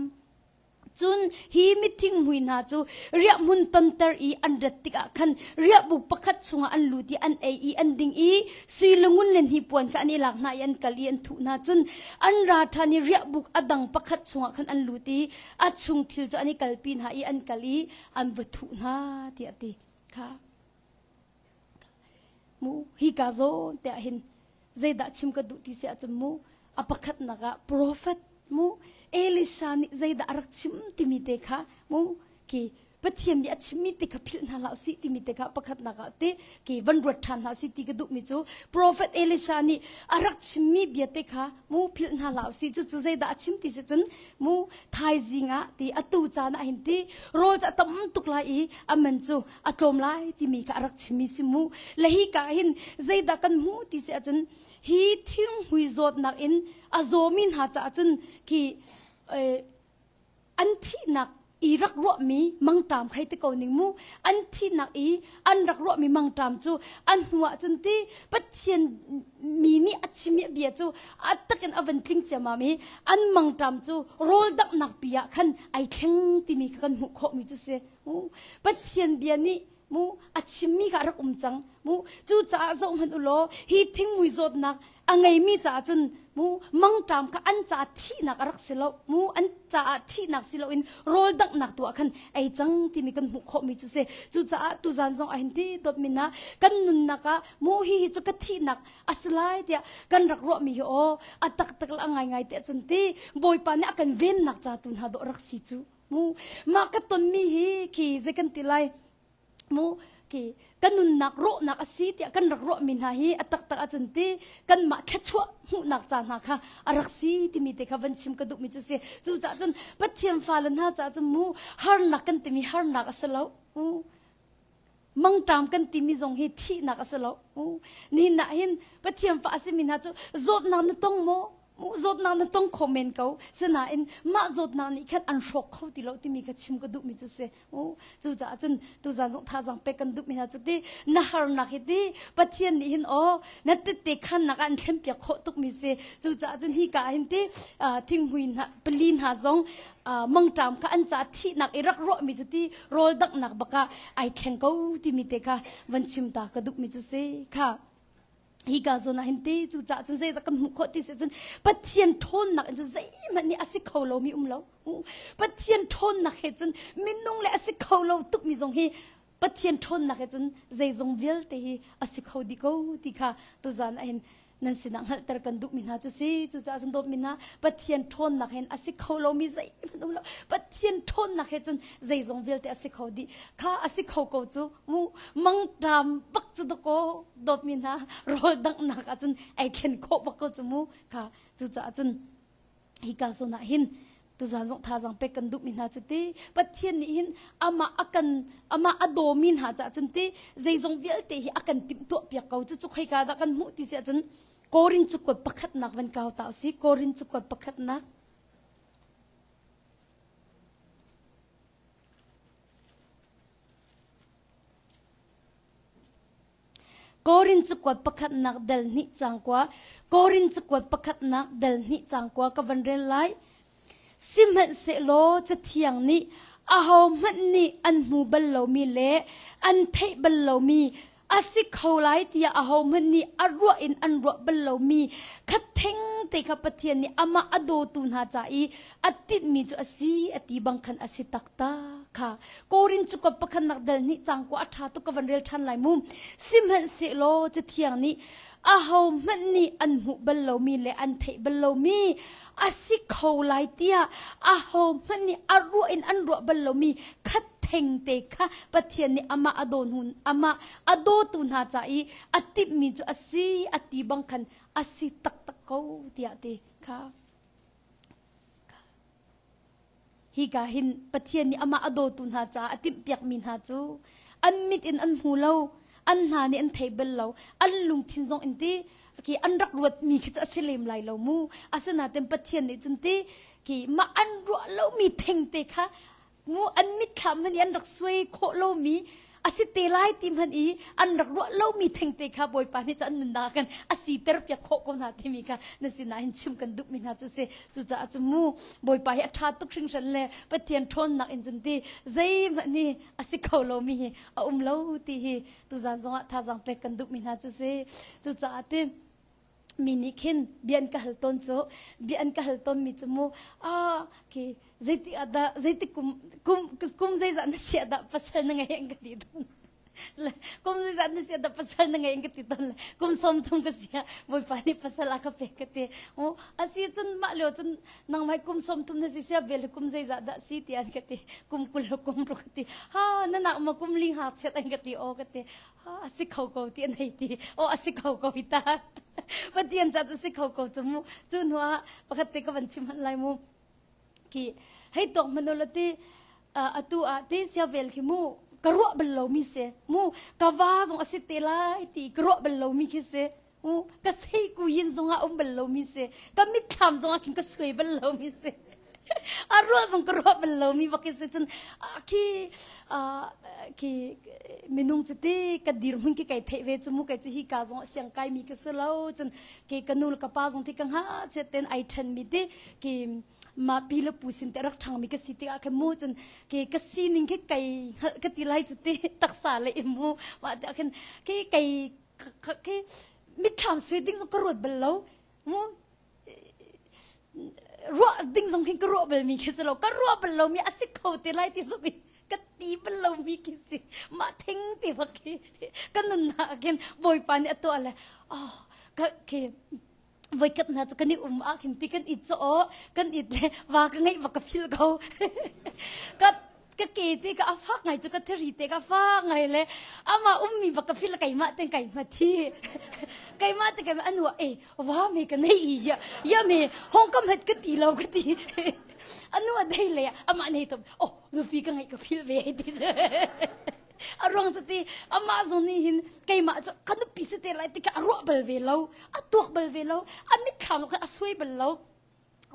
Cun hi mithinghmui hna cu riahhmun tonter i an rat tikah khan riahbuk pakhat chungah an lut i an ei i an ding i sui le ngun le hnipuan kha an i lak hna i an kal i an thuh hna. Cun an ra ṭhan i riahbuk a dang pakhat chungah khan an lut i a chung thil cu an i kalpi hna i an kal i an va thuh hna, tiah a ti. Kha mu hika zawn te ah hin zeidah chim ka duh ti si ahcun mu a pakhatnak ah prophet mu Elisha nih zeidah a rak chim timi te kha mu ki Pathian nih a chimmi te kha philh hna hlah usih timi te kha pakhatnak ah te ki van ruat ṭhan hlah usih ti ka duhmi cu prophet Elisha nih a rak chimmi bia te kha mu philh hna hlah usih cucu zeidah a chim ti si cun mu thaizing ah ti atu caan ah hin ti rawl cu a tam tuk lai i a man cu a tlawm lai timi kha a rak chimmi si mu le hi ka hin zeidah kan hmuh ti si ahcun hi thinghmui zawtnak in a zawmi hna caah cun khi an thihnak i rak ruahmi mangṭam khai te ko ning mu an thihnak i an rak ruahmi mangṭam cu an hnu ah cun ti Pathian mi nih a chimmi bia cu a takin a van tling ciammam i an mangṭam cu rawl danghnak pi ah khan ai thleng timi kha kan hmuh khawhmi cu si Pathian bia nih mu a chimmi kha a rak um cang mu cucaah zoh hmanh u law hi thingmui zawtnak a ngeimi caah cun mu mangṭam kha an caah thihnak a rak si lo mu an caah thihnak si loin rawl danghnak tu ah khan ei cang timi kan hmuh khawhmi cu si cucaah tuzan zong ah hin ti dawtmi na kan nunnak ah mu hi hi cu ka thihnak a si lai tiah kan rak ruahmi hi aw a taktak le a ngaingai tiah cun ti Bawipa nih a kan vennak ca tu hna dawh rak si cu mu mah ka tonmi hi khi zei kan ti lai mu. Khi kan nunnak rawhnak a si tiah kan rak ruahmi hna hi a taktak ahcun ti kanmah thluachuah hmuhnak ca hna kha a rak si timi te kha van chim ka duhmi cu si. Cucaah cun Pathian fale hna caah cun mu harnak kan timi harnak a si lo. Mangṭam kan timi zong hi thihnak a si lo. Nihin ah hin Pathian fa a simi hna cu zawtnak na tong maw? Zawtnak na tong kho men ko. Sinain mah zawtnak nih khan an hrawk kho ti lo timi kha chim ka duhmi cu si. Cucaah cun tuzan zong thazaang pek kan duhmi hna cu ti na harnak hi ti Pathian nih hin aw na tette khannak ah an thlenpiak khawh tukmi si. Cucaah cun hi ka ah hin ti thinghmui hna pali hna zong mangṭam kha an caah thihnak i rak ruahmi cu ti rawl danghnak bak ah ai thleng ko timi te kha van chim ta ka duhmi cu si kha hi ka zawn ah hin ti cu cah cun zeidah kan hmuh khawh ti si cun Pathian ṭhawnnak in cun zeihmanh nih a si kho lomi um lo Pathian ṭhawnnak he cun minung le a si kho lo tukmi zong hi Pathian ṭhawnnak he cun zeizong vialte hi a si kho dih ko ti kha tuzan ah hin nan sinah hngalhter kan duhmi hna cu si. Cucaah cun dawtmi hna, Pathian ṭhawnnak hin a si kho lomi zeihmanh um lo. Pathian ṭhawnnak he cun zeizong vialte a si kho dih. Kha a si kho ko cu mu mangṭam bak cu dakaw dawtmi hna rawl danghnak ah cun ei thlen khawh bak ko cu mu kha cucaah cun hika zawn ah hin tuzan zong thazaang pek kan duhmi hna cu ti Pathian nih hin amah a kan amah a dawmi hna caah cun ti zeizong vialte hi a kan timhtuah piak ko cucu khoika dah kan hmuh ti si ahcun Korin cakuat pakhatnak van kau ta usih Korin cakuat pakhatnak Korin cakuat pakhatnak dal hnih cang kua Korin cakuat pakhatnak dal hnih cang kua ka van rel lai. Sihmanhsehlaw Cathiang nih ahohmanh nih an hmu bal lomi le an theih bal lomi a si kho lai tiah ahohmanh nih a ruah in an ruah bal lomi kha thengte kha Pathian nih amah a dawtu hna ca i a tinhmi cu a si a ti bang khan a si taktak kha Korin cu ka pakhatnak dal hnih cang ko a ṭha tuk ka van rel ṭhan lai mu sihmanhsehlaw cathiang nih ahohmanh nih an hmuh bal lomi le an theih bal lomi a si kho lai tiah ahohmanh nih a ruah in an ruah bal lomi khat thengte kha Pathian nih amah a daw hnu amah a dawtu hna ca i a timhmi cu a si a ti bang khan a si taktak ko tiah ti kha Hika hin Pathian nih amah a dawtu hna caah a timhpiakmi hna cu an mit in an hmu lo, an hna nih an thei bal lo, an lungthin zong in ti khi an rak ruatmi khi cu a si lem lai lo mu. Asinain Pathian nih cun ti khi mah an ruah lomi thengte kha mu an mitthlam hmanh i an rak suai khawh lomi a si te lai ti hmanh i an rak ruah lomi thengte kha Bawipa nih cu an nunnak ah khan a siter piak khawh ko hna timi kha na sinah hin chim kan duhmi hna cu si cucaah cu mu Bawipa hi a ṭha tuk hringhran le Pathian ṭhawnnak in cun ti zeihmanh hi a si kho lomi hi a um lo ti hi tuzan zongah thazaang pek kan duhmi hna cu si cucaah ti mi nih khin bia an ka hal tawn cu bia an ka hal tawn mi cu mu ah khi zeiti ah dah zeiti kum kum kum zeizah na sia dah pasal na ngei an ka ti tawn le kum zeizah na sia dah pasal na ngei an ka ti tawn le kum 30 ka sia bawipa nih pasal a ka pek ka ti o asi cun mah lio cun nangmai kum 30 na si sia bel kum zeizah dah si ti an ka ti kum 20 kum ru ka ti ha na nak ma kum ling hak chet an ka ti o ka ti a si kho ko ti an hei ti o a si kho ko hi ta Pathian ca cu si kho ko cu mu cu hnu ah pakhat te ka van chim hmanh lai mu khi hei tawk hmanh ula ti atu ah ti sia vel khi mu ka ruah bal lo mi si mu ka va zong a si te lai ti ka ruah bal lo mi khi si mu ka sei ku yin zong ah um bal lo mi si ka mitthlam zong ah khin ka suai bal lo mi si a ruah zong ka ruah bal lomi bak si cun khi khi minung cu ti ka dirhmun khi kai theih ve cu mu kai cu hi ka zong siang kai mi ka si lo cun ke ka nu le ka pa zong ti ka nga che ten ai then mi ti ki ma pi le pu sin te rak thang mi ka si ti ah khe mu cun ke ka sining khi kai ka ti lai cu ti taksa le imu ma te khin ke kai ke mitthlam sui ding zong ka ruat bal lo mu ruah ding zong khin ka ruah balmi khi si lo ka ruah bal lomi a si kho te lai ti zong in ka ti bal lomi khi si mah thing ti bak khi ka nunnak khin bawipa nih a tuah le oh ka khi voikhat hna cu kan i um ah khin ti kan it cho kan it le wa ka ngeih va ka phil ko ka. Ka ke te ka a fak ngai cu ka thiri te ka fak ngai le ama ummi bak ka phil keimah ten kai ma thi. Keimah te keimah anu e wa me ka nei i ya ya me hong kam het ka ti lo ka ti. Anu a dei le ama nei tom oh nupi ka ngai ka phil ve ti. A ruang cu ti amah zong nih hin keimah cu ka nupi si te lai ti kha a ruah bal ve lo a tuak bal ve lo a mitthlam kha a suai bal lo.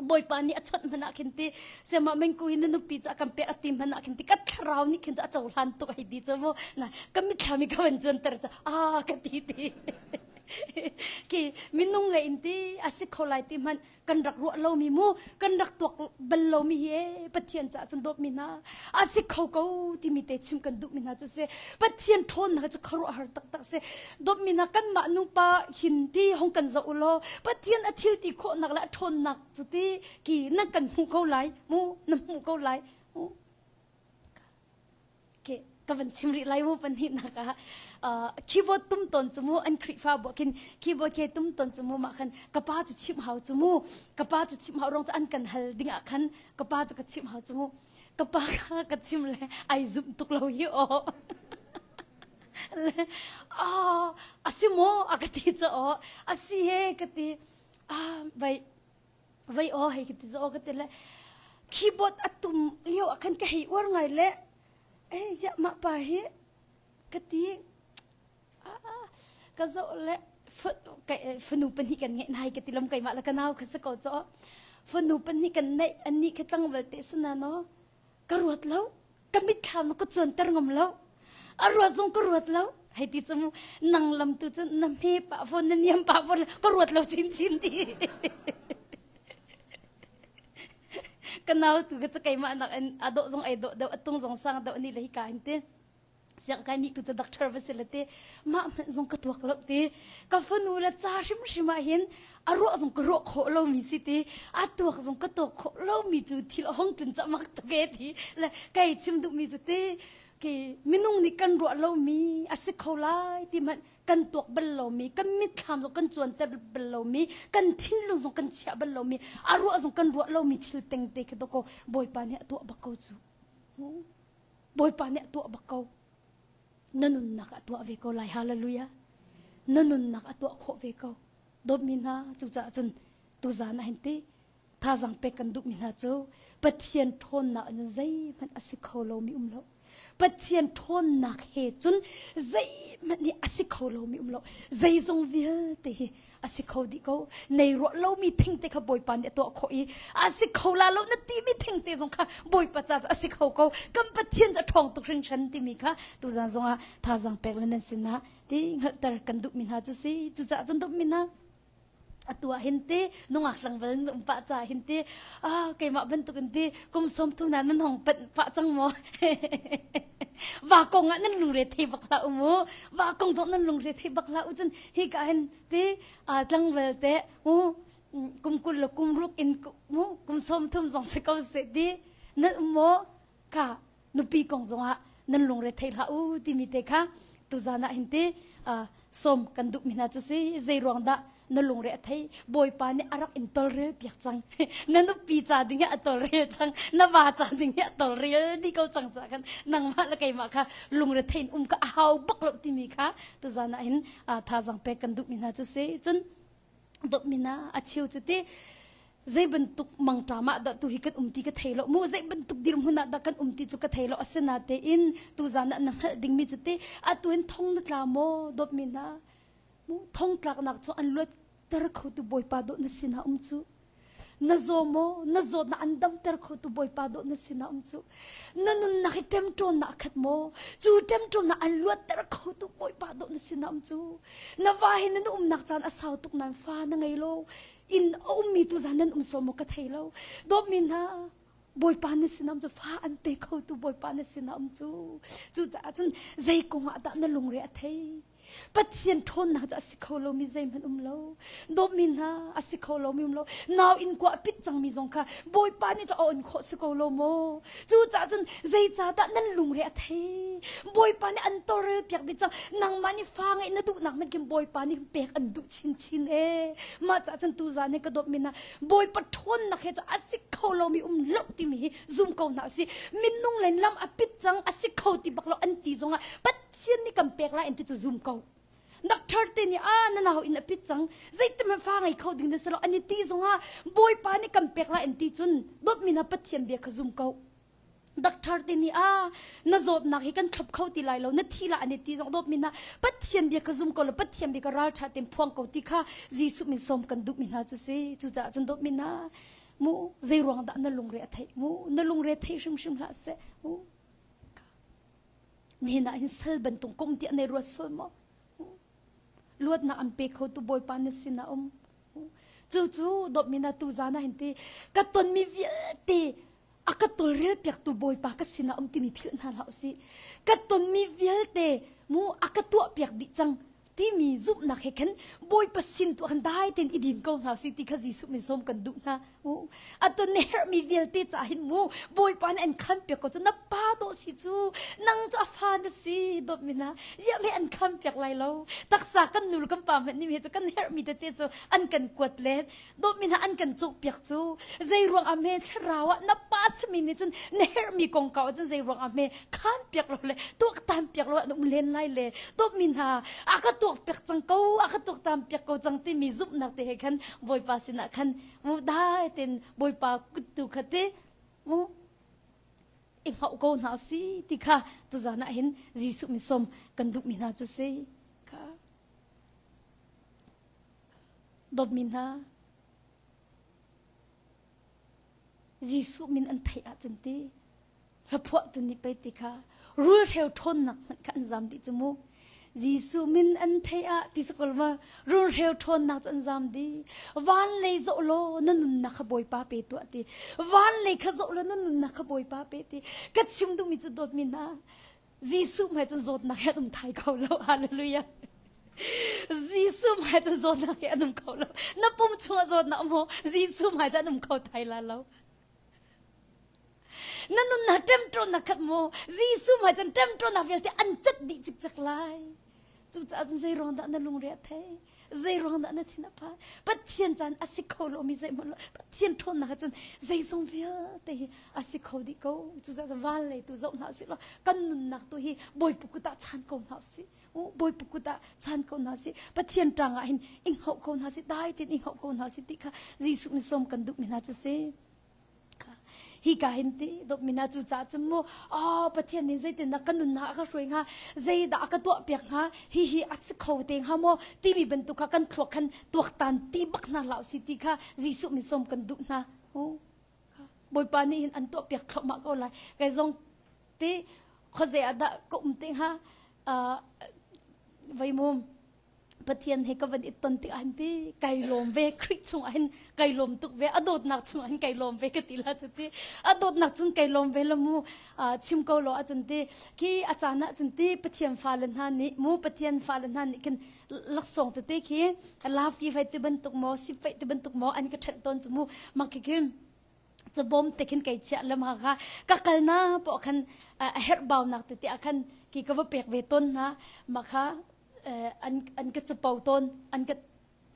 Bawipa nih a chawnh hmanh ah khin ti sema mengku hi na nupi cu a kan pek a ti hmanh ah khin ti ka thlarau nih khin cu a cohlan tuk hei ti cu mu. Na ka mitthlam i ka van cuanter cu a ka ti ti. Khi minung le in ti a si kho lai ti hmanh kan rak ruah lomi mu kan rak tuak bal lomi hi e Pathian caah cun dawtmi hna a si kho ko timi te chim kan duhmi hna cu si. Pathian ṭhawnnak cu khuaruahhar taktak si. Dawtmi hna kanmah nupa hin ti hong kan zoh u law Pathian a thil ti khawhnak le a ṭhawnnak cu ti ki nan kan hmuh ko lai mu na hmuh ko lai mu. Ke ka van chim rih lai mu pahnihnak ah keyboard tum tawn cu mu an Khrihfabu ah khin keyboard ke tum tawn cu mu mah khan ka pa cu chimh hau cu mu ka pa cu chimh hau rong cu an kan hal ding ah khan ka pa cu ka chimh hau cu mu. Ka pa kha ka chim le ai zumh tuk lo hi aw. Le ah a si maw a ka ti ca aw a si he ka ti. Ah vai vai aw hei ka ti ca aw ka ti le keyboard a tum lio ah khan ka hei uar ngai le eh ziah mah pa hi ka ti. Ka zoh le fanu pahnih kan ngeih nai ka ti lom keimah le ka nau kha si ko caw. Fanu pahnih kan neih annih kha tlangval te sana no ka ruat lo ka mitthlam ka cuanter ngam lo a ruat zong ka ruat lo hei ti cu mu nang lam tu cu na hme pah fawn na niam pah fawn ka ruat lo chinchin ti. Ka nau tu ka cu keimah nak in a dawh zong ai dawh deuh a tung zong sang deuh ani le hika hin ti. Siangkai nih tu cu doctor va si le ti mah hmanh zong ka tuak lo ti ka fanu le ca hrimhrim ah hin a ruah zong ka ruah khawh lomi si ti a tuak zong ka tuak khawh lomi cu thil a hong tlun cah mak tuk e ti le kei chim duhmi cu ti ke minung nih kan ruah lomi a si kho lai ti hmanh kan tuak bal lomi kan mitthlam zong kan cuanter bal lomi kan thinlung zong kan chiah bal lomi a ruah zong kan ruah lomi thil tengte khi dawkaw Bawipa nih a tuah bak ko cu. Bawipa nih a tuah bak ko. Na nunnak a tuah ve ko lai. Hallelujah. Na nunnak a tuah khawh ve ko. Dawtmi hna, cucaah cun tuzan ah hin ti thazang pek kan duhmi hna cu Pathian ṭhawnnak in zeihmanh a si kho lomi um lo. Pathian ṭhawnnak he cun zeihmanh hi a si kho lomi um lo. Zeizong vialte hi a si kho dih ko. Nei ruah lomi thingte kha Bawipa nih a tuah khawh i a si kho la lo na timi thingte zong kha Bawipa ca cu a si kho ko. Kan Pathian cu a ṭhawng tuk hringhran timi kha tuzan zongah thazaang pek le nan sinah ti hngalhter kan duhmi hna cu si. Cucaah cun duhmi hna atu ah hin ti nungak tlangval nan um pah caah hin ti ah keimah bantuk in ti kum 30 na nan hong panh pah cang maw? Va kong ah nan lungre thei bak hlah u mu. Va kong zong nan lungre thei bak hlah u. Cun hi ka hin ti tlangval te mu kum 20 le kum ruk in mu kum 30 zong si ko seh ti nan um maw? Ka nupi kong zongah nan lungre thei hlah u timi te kha tuzan ah hin ti sawm kan duhmi hna cu si. Zei ruang dah na lungre a thei? Bawipa nih a rak in tolrel piak cang. Na nupi ca ding hi a tolrel cang, na va ca ding hi a tolrel dih ko cang caah khan nangmah le keimah kha lungre thein um kha a hau bak lo timi kha tuzan ah hin thazaang pek kan duhmi hna cu si. Cun dawtmi hna, a cheu cu ti zei bantuk mangṭam ah dah tu hi kan um ti ka thei lo mu, zei bantuk dirhmun ah dah kan um ti cu ka thei lo. Asinatein tuzan ah na hngalh dingmi cu ti atu hin thong na tla maw dawtmi hna? Mu thong tlaknak cu an luatter khotu Bawipa dawh na sinah um cu. Na zaw maw? Na zawtnak an damter khotu Bawipa dawh na sinah um cu. Na nunnak hi ṭemṭawnnak a khat maw? Cu ṭemṭawnnak an luatter khotu Bawipa dawh na sinah um cu. Na va he nan umnak caan a sau tuk nain fa na ngei lo. Inn a ummi tu zan nan um sawm maw ka thei lo. Dawtmi hna, Bawipa na sinah um cu, fa an pe khotu Bawipa na sinah um cu. Cucaah cun zei kong ah dah na lungre a thei? Pathian ṭhawnnak cu a si kho lomi zeihmanh um lo. Dawtmi hna a si kho lomi um lo. Nau in kua pit cangmi zong kha Bawipa nih cu a on khawh si ko lo maw? Cucaah cun zeicahdah nan lungre a thei? Bawipa nih an tawlrel piak dih cang. Nangmah nih fa ngeih na duhnak hmanh khin Bawipa nih pek an duh chinchin ee. Mah caah cun tuzaan hi ka dawtmi hna Bawipa ṭhawnnak he cu a si kho lomi um lo timi hi zum ko hna usih. Minung len lam a pit cang a si kho ti bak lo an ti zongah Pathian nih kan pek lai an ti cu zum ko. Doctor te nih a na nau in a pit cang zeitin fa ngei kho ding na si lo an i ti zongah Bawipa nih kan pek lai an ti cun dawtmi na Pathian bia kha zum ko. Doctor te nih a na zawtnak hi kan thlop kho ti lai lo na thi la an i ti zong dawtmi na Pathian bia kha zum ko lo Pathian bia kha ralṭha tein phuang ko ti kha Jesuh min sawm kan duhmi hna cu si cucaah cun dawtmi na mu zei ruang dah na lungre a theih mu na lungre thei hrimhrim hlah seh mu nihin ah hin sal bantuk kum tiah nei ruat sual maw luatnak an pe kho tu bawipa na sin ah um cu cu dawtmi na tu zan ah hin ti ka tonmi vialte a ka tawlrel piaktu bawipa ka sinah um timi philh hna hlah usih ka tonmi vialte mu a ka tuah piak dih cang timi zumhnak he khan bawipa sin tu khan dai tein i din ko hna usih ti kha Jesuh min sawm kan duh hna mu a ton na herhmi vialte ca hin mu bawipa nih an khan piak ko cu na pa dawh si cu nang cu a fa na si dawt mi hna ziah me an khan piak lai lo taksa kan nu kan pa hmanh nih he cu kan herhmi tete cu an kan kuat len dawtmi hna an kan cawhpiak cu zei ruang ah hme thlarau ah na pa simi nih cun na herhmi kongkau ah cun zei ruang ah hme khan piak lo le tuaktan piak lo an um len lai le dawtmi hna a ka tuak piak cang ko a ka tuaktan piak ko cang timi zumhnak te he khan bawipa sinah khan mu dai ten bawipa kut tu kha te mu i hngauh ko hna si ti kha tuzan ah hin Jesuh min som kan duhmi hna cu si kha Dawtmi hna, Jesuh min an theih ahcun ti hlaphuahtu nih pei ti kha rulhreu ṭhawnnak hmanh kha an zam dih cu mu. Jesuh min an theih ah ti sakol ma rulhreu ṭhawnnak cu an zam dih. Van lei zoh law na nunnak kha Bawipa pe tuah ti. Van lei kha zoh law na nunnak kha Bawipa pe ti. Ka chim duhmi cu dawtmi hna, Jesuh hmai cun zawtnak he an um thai kho lo. Hallelujah. Jesuh hmai cun zawtnak he an um kho lo. Na pum chungah zawtnak maw Jesuh hmai cun an um kho thai la lo. Na nunnak ṭemṭawnnak khat maw Jesuh hmai cun ṭemṭawnnak vialte an cat dih cikcek lai. Cucaah cun zei ruang dah na lungre a thei? Zei ruang dah na thin a phan? Pathian caan a si kho lomi zeihmanh lo. Pathian ṭhawnnak ah cun zeizong vialte hi a si kho dih ko. Cucaah cun van lei tu zoh hna usih law kan nunnak tu hi Bawipa kut ah chan ko hna usih. Bawipa kut ah chan ko hna usih. Pathian ṭang ah hin i hngauh ko hna usih. Dai tein i hngauh ko hna usih ti kha Jesuh nih sawm kan duhmi hna cu si. Hi ka hin ti dawtmi hna cu caah cun mu oh Pathian nih zeitindah ka nunnak a ka hruai hnga zeidah a ka tuah piak hnga hi hi a si kho te hnga maw timi bantuk kha kan thluak khan tuaktan ti bak hna hlah usih ti kha Jesuh min sawm kan duh hna Bawipa nih hin an tuah piak thluahmah ko lai kai zong ti khuazei ah dah ka um te hnga vei mum Pathian he ka van i ton tik ah ti kai lawm ve Khrih chung ah hin kai lawm tuk ve a dawtnak chung ah hin kai lawm ve ka ti la cu ti a dawtnak chung kai lawm ve la mu chim ko lo ahcun ti khi a caan ah cun ti Pathian fale hna nih mu Pathian fale hna nih khin laksawng tete khi love ki fai ti bantuk maw sip fai ti bantuk maw an ka ṭhenh tawn cu mu mak khi khi cabawm te khin kai chiah lam ha kha ka kal na pawh khan a herh baunak tete ah khan ki ka va pek ve tawn hna ma kha an an ka capo tawn an ka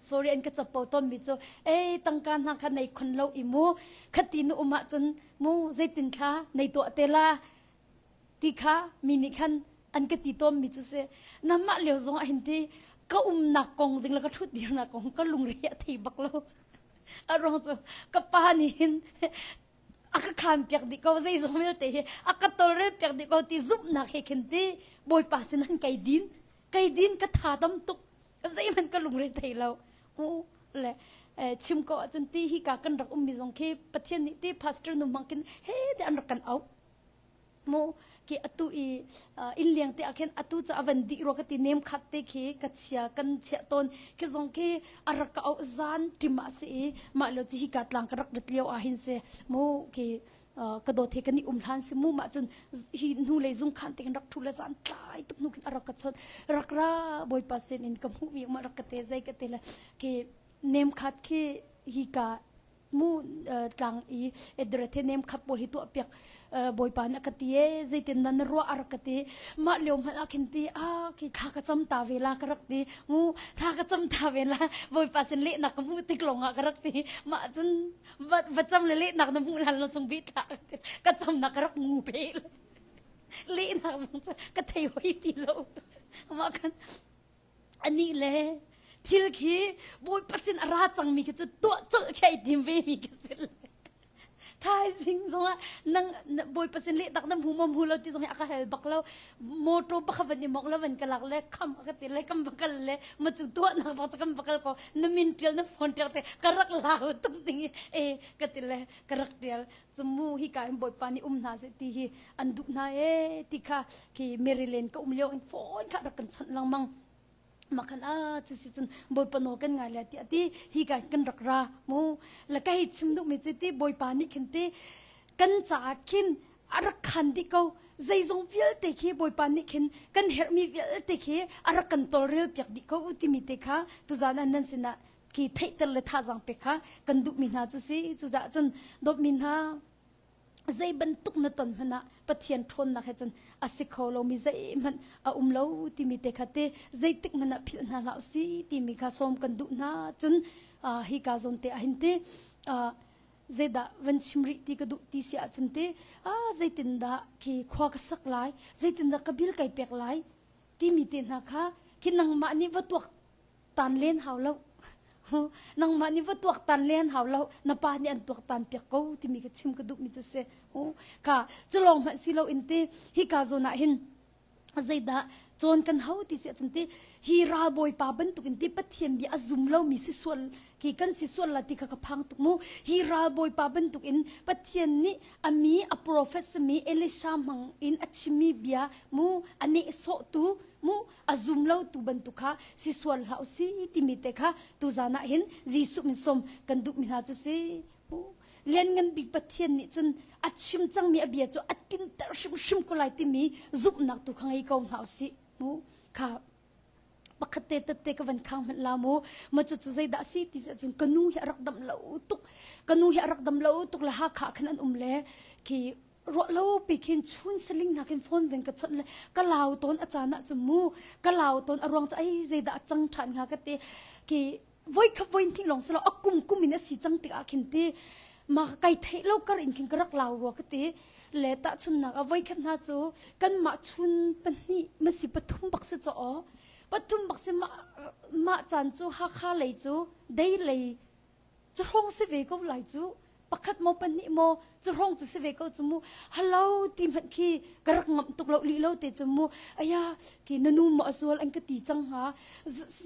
sorry an ka capo tawn mi cu ei tangka hna kha nei khon lo i mu khati nu um ahcun mu zeitin thla nei tuah te la ti kha mi nih khan an ka ti tawn mi cu si namah lio zong ah hin ti ka umnak kong ding le ka thut dirnak kong ka lungre a thei bak lo a ruang cu ka pa nih hin a ka khaan piak dih ko zeizong vialte hi a ka tolrel piak dih ko ti zumhnak he khin ti bawipa sin han kai din kai din ka tha dam tuk zeihmanh ka lungre thei lo u le chim ko ahcun ti hi ka kan rak ummi zong khi pathian nih ti pastor nu hmang khin he te an rak kan auh mu ki atu i inn liang te ah khin atu cu a van dih rua ka ti nem khat te khi ka chia kan chiah tawn khi zong khi a rak ka auh zan ṭim ah si i mah lo cu hi ka tlang ka rak rat lio ah hin si mu khi. Ka dawt he kan i um hlan si mu mah cun hi hnu lei zung khan te khin rak thu le zan tlai tuk hnu khin a rak ka chawt rak ra bawipa sin in ka hmuh mi ma rak ka te zei ka te le khi nem khat khi hi ka mu tlang i edrethe nem khat pawl hi tuah piak bawipa nih a ka ti e zeitin dah na ruah a rak ka ti mah lio hmanh ah khin ti a khi thla ka cam ta ve la ka rak ti mu thla ka cam ta ve la bawipa sin lehnak ka hmuh tik lawng ah ka rak ti mah cun va va cam le lehnak na hmuh lan lo chung bi thla ka camnak ka rak ngu pe lehnak zong cu ka thei hoi ti lo mah khan anih le thil khi bawipa sin a ra cangmi khi cu tuah colh khi ai tim ve mi khi si le thaizing zongah nang bawipa sin leh tak na hmu maw hmu lo ti zong hi a ka hel bak lo motor pakhat van i mok lo van ka lak le kham a ka ti le kam va kal le ma cu tuah nak bak cu kam va kal ko na min tial na phone tial te ka rak lau tuk ding i e ka ti le ka rak tial cumu hi ka in bawipa nih um hna seh ti hi an duh hna e ti kha khi Maryland ka um lio in phone kha rak kan chawnh lengmang makhan a cu si cun bawipa nawl kan ngai le ti ati hi ka kan rak ra mu la ka hei chim duh mi cu ti bawipa nih khin ti kan caah khin a rak khan dih ko zeizong vialte khi bawipa nih khin kan herhmi vialte khi a rak kan tawlrel piak dih ko timi te kha tuzan an nan sinah khi theihter le thazaang pek kha kan duhmi hna cu si cucaah cun dawtmi hna zei bantuk na ton hmanh ah Pathian ṭhawnnak he cun a si kho lomi zeihmanh a um lo timi te kha te zeitik hmanh ah philh hna hlah usih timi kha sawm kan duh hna cun hi ka zawn te ah hin te zeidah van chim rih ti ka duh ti si ahcun te zeitindah khi khua ka sak lai zeitindah ka bil kai pek lai timi te hna kha khi nangmah nih va tuak tan len hau lo nangmah nih va tuaktan len hau lo na pa nih an tuaktan piak ko timi ka chim ka duh mi cu si kha culong hmanh si lo in ti hika zawn ah hin zeidah cawn kan hau ti si ahcun ti hi ralbawi pa bantuk in ti Pathian bia a zum lomi si sual khi kan si sual la ti kha ka phang tuk mu hi ralbawi pa bantuk in Pathian nih a mi a prophet sami Elisha hmang in a chimmi bia mu a nehsawh tu mu a zum lo tu bantuk kha si sual hlah si timi te kha tuzan ah hin Jesuh min som kan duh mi hna cu si lianngan bik Pathian nih cun a chim cangmi a bia cu a tinter hrimhrim ko lai timi zumhnak tu kha ngei ko hna usih mu kha pakhat te tette ka van khang hmanh la mu ma cu cu zeidah si ti cun ka nu hi a rak dam lo tuk ka nu hi a rak dam lo tuk le Hakha khan an um le khi ruah lo pi khin chun saling hna khin phone ven ka chawnh le ka lau tawn a caan ah cun mu ka lau tawn a ruang cu ai zeidah a cang ṭhan hnga ka ti khi voi kha voi hnih lawng silo a kum kum in a si cang tikah khin ti ma kai theih lo kar in khin ka rak lau rua ka ti le tahchunnak a voi khat hna cu kanmah chun pahnih masi pathum bak si chaw aw pathum bak si mah mah caan cu Hakha lei cu dei lei Cuhrawng si ve ko lai cu. Pakhat maw pahnih maw cuhrawng cu si ve ko cu mu. Hello ti hmanh khi ka rak ngamh tuk lo lih lo te cu mu. Aya ki na nu maw a zual an ka ti cang hnga.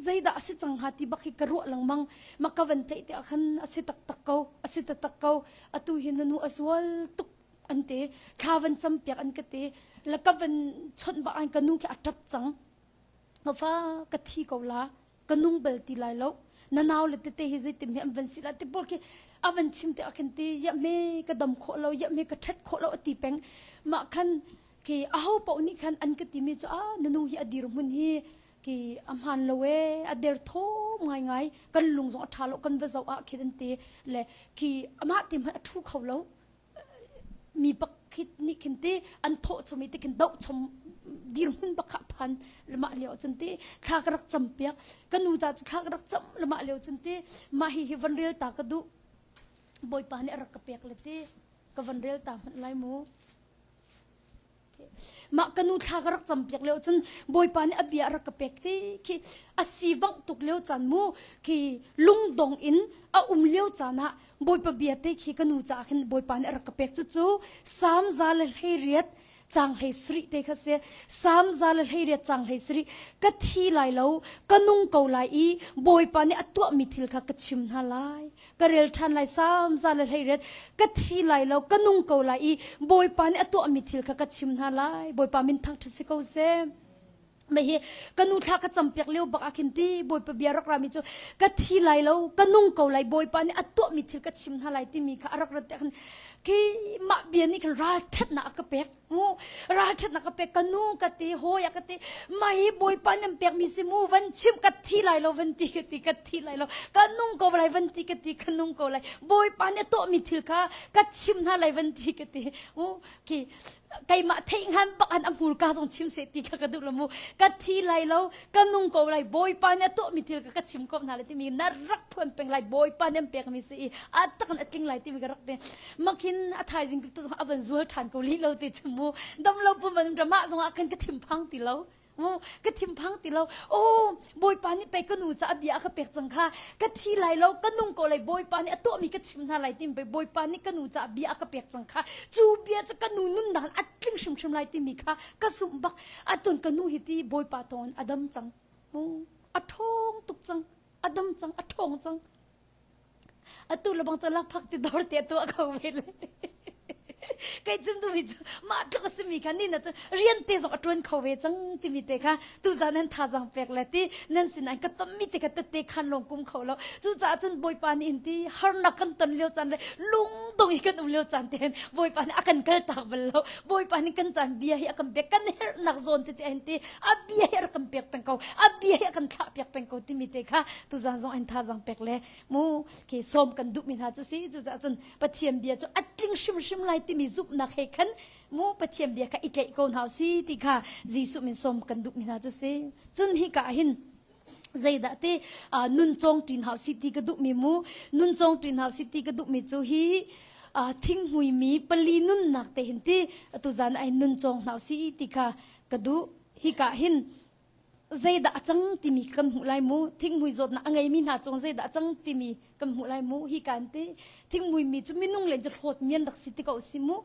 Zeidah a si cang hnga ti bak hi ka ruah lengmang. Ma ka van theih te ah khan a si taktak ko. A si taktak ko. Atu hi na nu a zual tuk an ti. Thla van cam piak an ka ti. La ka van chawnh bak an ka nu khi a ṭap cang. Ka fa ka thi ko la. Ka nung bal ti lai lo na nau le tete hi zeitim hi an van si la ti pawl khi a van chim te ah khin ti ya me ka dam khawh lo ya me ka ṭhet khawh lo a ti peng mah khan khi aho paoh nih khan an ka timi cu a na nu hi a dir hmun hi ki a hmaan lo e a der thawm ngai ngai kan lung zong a ṭha lo kan va zoh ah khin an ti le khi amah te hmanh a ṭhu kho lo mi pakhat nih khin ti an thawh chom i ti khin doh chom dirhmun bak kha phan lamah lio cun ti thla ka rak cam piak ka nu ta cu thla ka rak cam lamah lio cun ti mah hi hi van rel ta ka duh bawipa nih a rak ka pek le ti ka van rel ta hmanh lai mu Mah ka nu thla ka rak campiak lio cun Bawipa nih a bia a rak ka pek ti khi a si vangh tuk lio caan mu khi lungdong in a um lio caan ah Bawipa bia te khi ka nu caah khin Bawipa nih a rak ka pek cucu Salm 118 caang 17 te kha si Salm 118 caang 17 ka thi lai lo ka nung ko lai i Bawipa nih a tuahmi thil kha ka chim hna lai ka rel ṭhan lai Salm 118 ka thi lai lo ka nung ko lai i Bawipa nih a tuahmi thil kha ka chim hna lai Bawipa min thangṭhat si ko seh mah hi ka nu thla ka campiak lio bak ah khin ti Bawipa bia rak rami cu ka thi lai lo ka nung ko lai Bawipa nih a tuahmi thil ka chim hna lai timi kha a rak rat te khan. Khi mah bia nih khan ralṭhatnak a ka pek. Mu ralṭhatnak ka pek ka nu ka ti hawi a ka ti mai bawipa nan pek mi si mu van chim ka thi lai lo van ti ka ti ka thi lai lo ka nung ko lai van ti ka ti ka nung ko lai bawipa nih a tuah mi thil kha ka chim hna lai van ti ka ti mu khi keimah theih ngan bak an a hmurka zong chim seh ti kha ka duh lo mu ka thi lai lo ka nung ko lai bawipa nih a tuahmi thil ka ka chim ko hna lai timi na rak phuan peng lai bawipa nih an pekmi si i a tak in a tling lai timi ka rak ti makhin a thaizing tu zong a van zual ṭhan ko li lo ti chu mu dam lo pum van um mah zong ah khan ka thinphang ti lo mu ka thinphang ti lo oh bawipa nih pei ka nu ca a bia a ka pek cang kha ka thi lai lo ka nung ko lai bawipa nih a tuahmi ka chim hna lai timi pei bawipa nih ka nu ca bia a ka pek cang kha cu bia cu ka nu nunnak a tling hrimhrim lai timi kha ka zumh bak atun ka nu hi ti bawipa thawng a dam cang mu a ṭhawng tuk cang a dam cang a ṭhawng cang atu le bang cu lakphak ti dor te tuah kho ve le kei cum tu mi cu mah tluk a simi kha ni na cu rian te zong a ṭuan kho ve cang timi te kha tuzan nan thazang pek le ti nan sin an ka tommi te kha tette khan lawng kum kho lo cucaah cun bawipa nih in ti harnak kan ton lio caan le lungdong i kan um lio caan te hin bawipa nih a kan kal tak bal lo bawipa nih kan caan bia hi a kan pek kan herhnak zawn tete hin ti a bia hi a rak kan pek peng ko a bia hi a kan thlah piak peng ko timi te kha tuzan zong an thazang pek le mu khi sawm kan duhmi hna cu si cucaah cun Pathian bia cu a tling hrimhrim lai timi zumhnak he khan mu Pathian bia kha i tlaih ko hna si ti kha Jesuh min sawm kan duhmi hna cu si cun hi ka hin zeidah ti nun cawng ṭin hau si ti ka duhmi mu nun cawng ṭin hau si ti ka duhmi cu hi thinghmui mi pali nunnak te hin ti tuzan ai nun cawng hna si ti kha ka duh hi ka hin zeidah a cang timi kan hmuh lai mu thinghmui zawtnak a ngeimi hna cung zeidah a cang timi kan hmuh lai mu hi kan ti thinghmui mi cu minung len cu hlawt mi an rak si ti ko si mu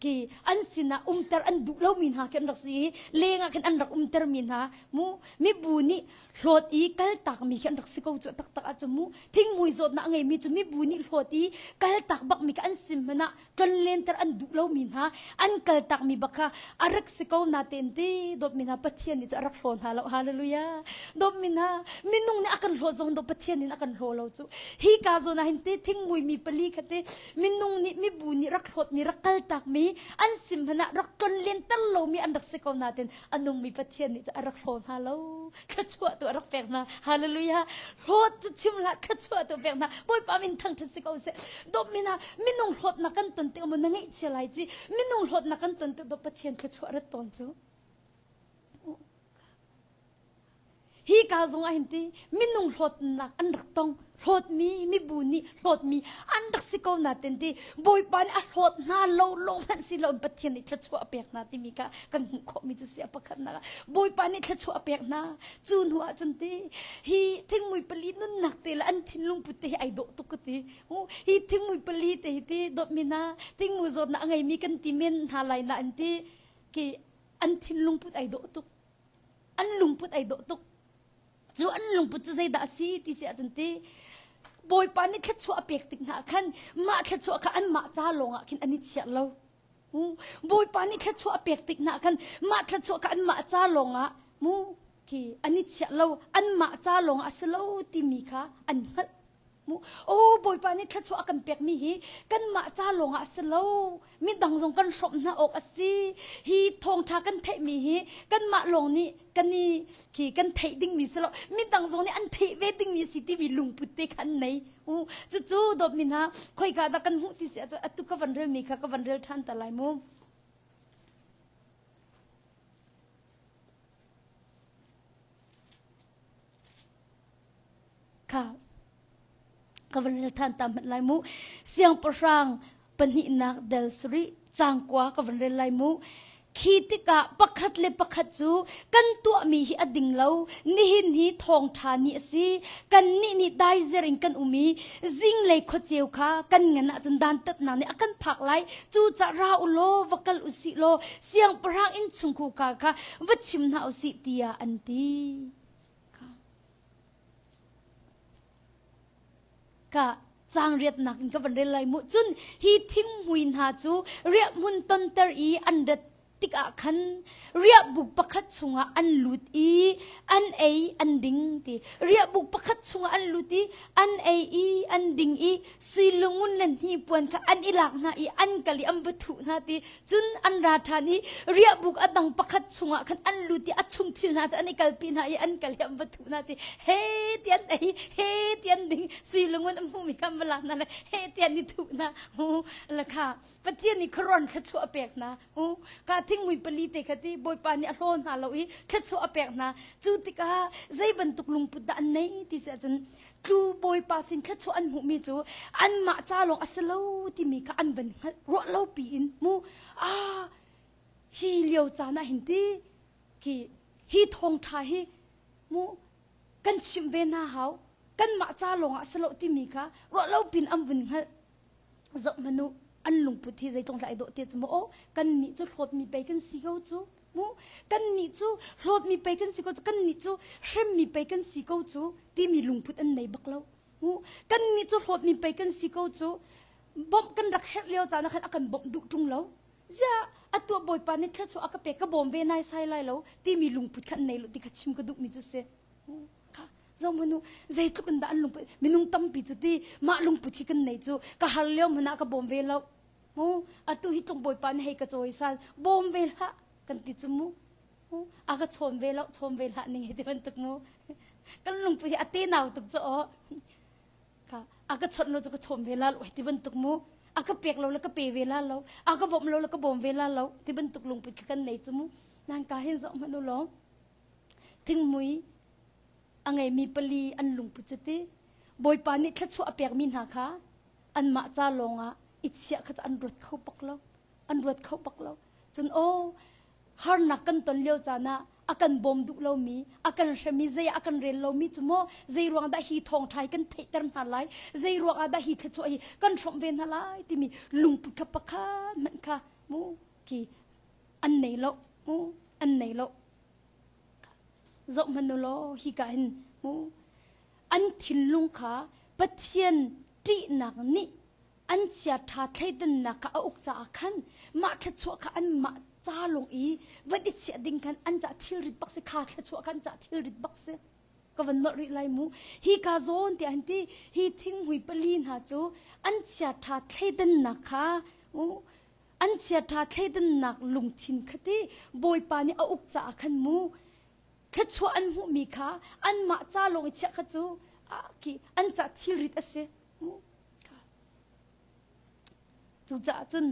ki an sinah umter an duh lomi hna khi an rak si i lengah khin an rak umter mi hna mu mibu nih hlawt i kaltak mi khi an rak si ko cu taktak ah cu mu thinghmui zawtnak a ngeimi cu mibu nih hlawt i kaltak bak mi kha an sim hmanh ah tlonlenter an duh lomi hna an kaltak mi bak kha a rak si ko na ten ti dawtmi hna Pathian nih cu a rak hlaw hna lo hallelujah dawtmi hna minung nih a kan hlaw zong do Pathian nih a kan hlaw lo cu hi ka zawn ah hin ti thingmui mi pali kha ti minung nih mibu nih rak hlawt mi rak kaltak mi an sim hmanh ah rak tlonlenter lomi an rak si ko na ten a nungmi Pathian nih cu a rak hlaw hna lo thluachuah tu a rak pek hna hallelujah hlawt cu chim hlah thluachuah tu pek hna bawipa min thangṭhat si ko seh dawtmi hna minung hlawtnak kan ton tik maw na ngaihchia lai ci minung hlawtnak kan ton tik dawt Pathian thluachuah rat tawn cu Hi ka zong ah hin ti minung hlawtnak an rak tong hlawtmi mibu nih hlawtmi an rak si ko na ten ti Bawipa nih a hlawt hna lo lo hmanh si lo Pathian nih thluachuah a pek hna timi kha kan hmuh khawhmi cu si a pakhatnak ah Bawipa nih thluachuah a pek hna cu hnu ah cun ti hi thingmui pali nunnak te le an thinlung put te hi ai dawh tuk ka ti hi thingmui pali te hi ti dawtmi hna thingmui zawtnak a ngeimi kan ti men hna lai na an ti ki an thinlung put ai dawh tuk an lungput ai dawh tuk cu an lungput cu zeidah a si ti si ahcun ti bawipa nih thluachuah a pek tik hna khan mah thluachuah kha anmah ca lawngah khin an i chiah lo bawipa nih thluachuah a pek tik hna khan mah thluachuah kha anmah ca lawngah mu khi an i chiah lo anmah ca lawngah a si lo timi kha an hngalh Aw Bawipa nih thluachuah a kan pekmi hi kanmah ca lawngah a si lo. Midang zong kan hrawmh hna awk a si. Hi thawngṭha kan theihmi hi kanmah lawng nih kan i khi kan theih dingmi si lo. Midang zong nih an theih ve dingmi a si timi lungput te kha an nei. U cucu dawtmi hna khoika dah kan hmuh ti si ahcun atu ka van relmi kha ka van rel ṭhan ta lai mu. Kha ka van rel than ta hmanh lai mu. Siangpahrang pahnihnak del sarih cangkua ka van rel lai mu. Khi tikah pakhat le pakhat cu kan tuahmi hi a ding lo. Nihin hi thawngṭha ni a si. Kannih nih daizer in kan um i zinglei khuaceu kha kan ngan ahcun dantatnak nih a kan phak lai. Cucaah ra u law va kal u sih law siangpahrang innchungkhar kha va chim hna u sih tiah an ti. Ka caang riatnak in ka van rel lai mu. Cun hi thinghmui hna cu riahhmun tonter i an rat. tikah khan riahbuk pakhat chungah an lut i an ei an ding ti. Riahbuk pakhat chungah an lut i an ei i an ding i sui lungun le hnipuan kha an i lak hna i an kal i an va thuh hna ti. Cun an ra ṭhan i riahbuk a dang pakhat chungah khan an lut i a chung thil hna cu an i kalpi hna i an kal i an va thuh hna ti. He ti an ei, he ti an ding, sui lungun an hmuhmi kha an va lak hna le he ti an i thuh hna. Hu la kha Pathian nih khuaruan thluachuah a pek hna. Hu ka thingmui pali te kha ti Bawipa nih a hlaw hna lo i thluachuah a pek hna. Cu tikah zei bantuk lungput dah an nei ti si ahcun tlu Bawipa sin thluachuah an hmuhmi cu anmah ca lawng a si lo timi kha an van hngalh ruah lo piin mu ah hi lio caan ah hin ti khi hi thawngṭha hi mu kan chimh ve hna hau kanmah ca lawng ah si lo timi kha ruah lo pin an vun hngalh zoh hmanh u an lungput hi zeitlung dah ai dawh ti cu maw kan nih cu hlawtmi pei kan si ko cu mu kan nih cu hlawtmi pei kan si ko cu kan nih cu hremmi pei kan si ko cu timi lungput an nei bak lo mu kan nih cu hlawtmi pei kan si ko cu bawmh kan rak herh lio caan ah khan a kan bawmh duh ṭung lo ziah atu bawipa nih thluachuah a ka pek ka bawm ve nai sai lai lo timi lungput kha an nei lo ti kha chim ka duhmi cu si kha zohmanh u zeitluk in dah an lungput minung tampi cu ti mah lungput hi kan nei cu ka har lio hmanh ah ka bawm ve lo mu atu hi tluk bawipa nih hei ka cawi sal bawm ve hlah kan ti cu mu a ka chawn ve lo chawm ve hlah ning hei ti bantuk mu kan lungput hi a te nau tuk cu aw kha a ka chawnh lo cu ka chawm ve la lo ti bantuk mu a ka pek lo le ka pe ve la lo a ka bawmh lo le ka bawm ve la lo ti bantuk lungput kha kan nei cu mu nan ka hin zoh hmanh u law Thingmui a ngeimi pali an lungput cu ti Bawipa nih thluachuah a pekmi hna kha anmah ca lawngah i chiah kha cu an ruat kho bak lo. An ruat kho bak lo. Cun aw harnak kan ton lio caan ah a kan bawm duh lomi, a kan hremi, zei ah a kan rel lomi cu maw zei ruang dah hi thawngṭha hi kan theihter hna lai, zei ruang ah dah hi thluachuah hi kan hrawmh ve hna lai timi lungput kha pakhat hmanh kha mu khi an nei lo mu an nei lo. Zoh hmanh u law hika hin mu an thinlung kha Pathian ṭihnak nih an chiaṭha thleidannak kha a uk caah khan mah thluachuah kha anmah ca lawng i van i chiah ding khan an ca thilrit bak si kha thluachuah kha an ca thilrit bak si ka van nolh rih lai mu hi ka zawn tiah an ti hi thinghmui pali hna cu an chiaṭha thleidannak kha An chiaṭha thleidannak lungthin kha ti Bawipa nih a uk caah khan mu thluachuah an hmuhmi kha anmah ca lawng i chiah kha cu khi an ca thilrit a si. Cucaah cun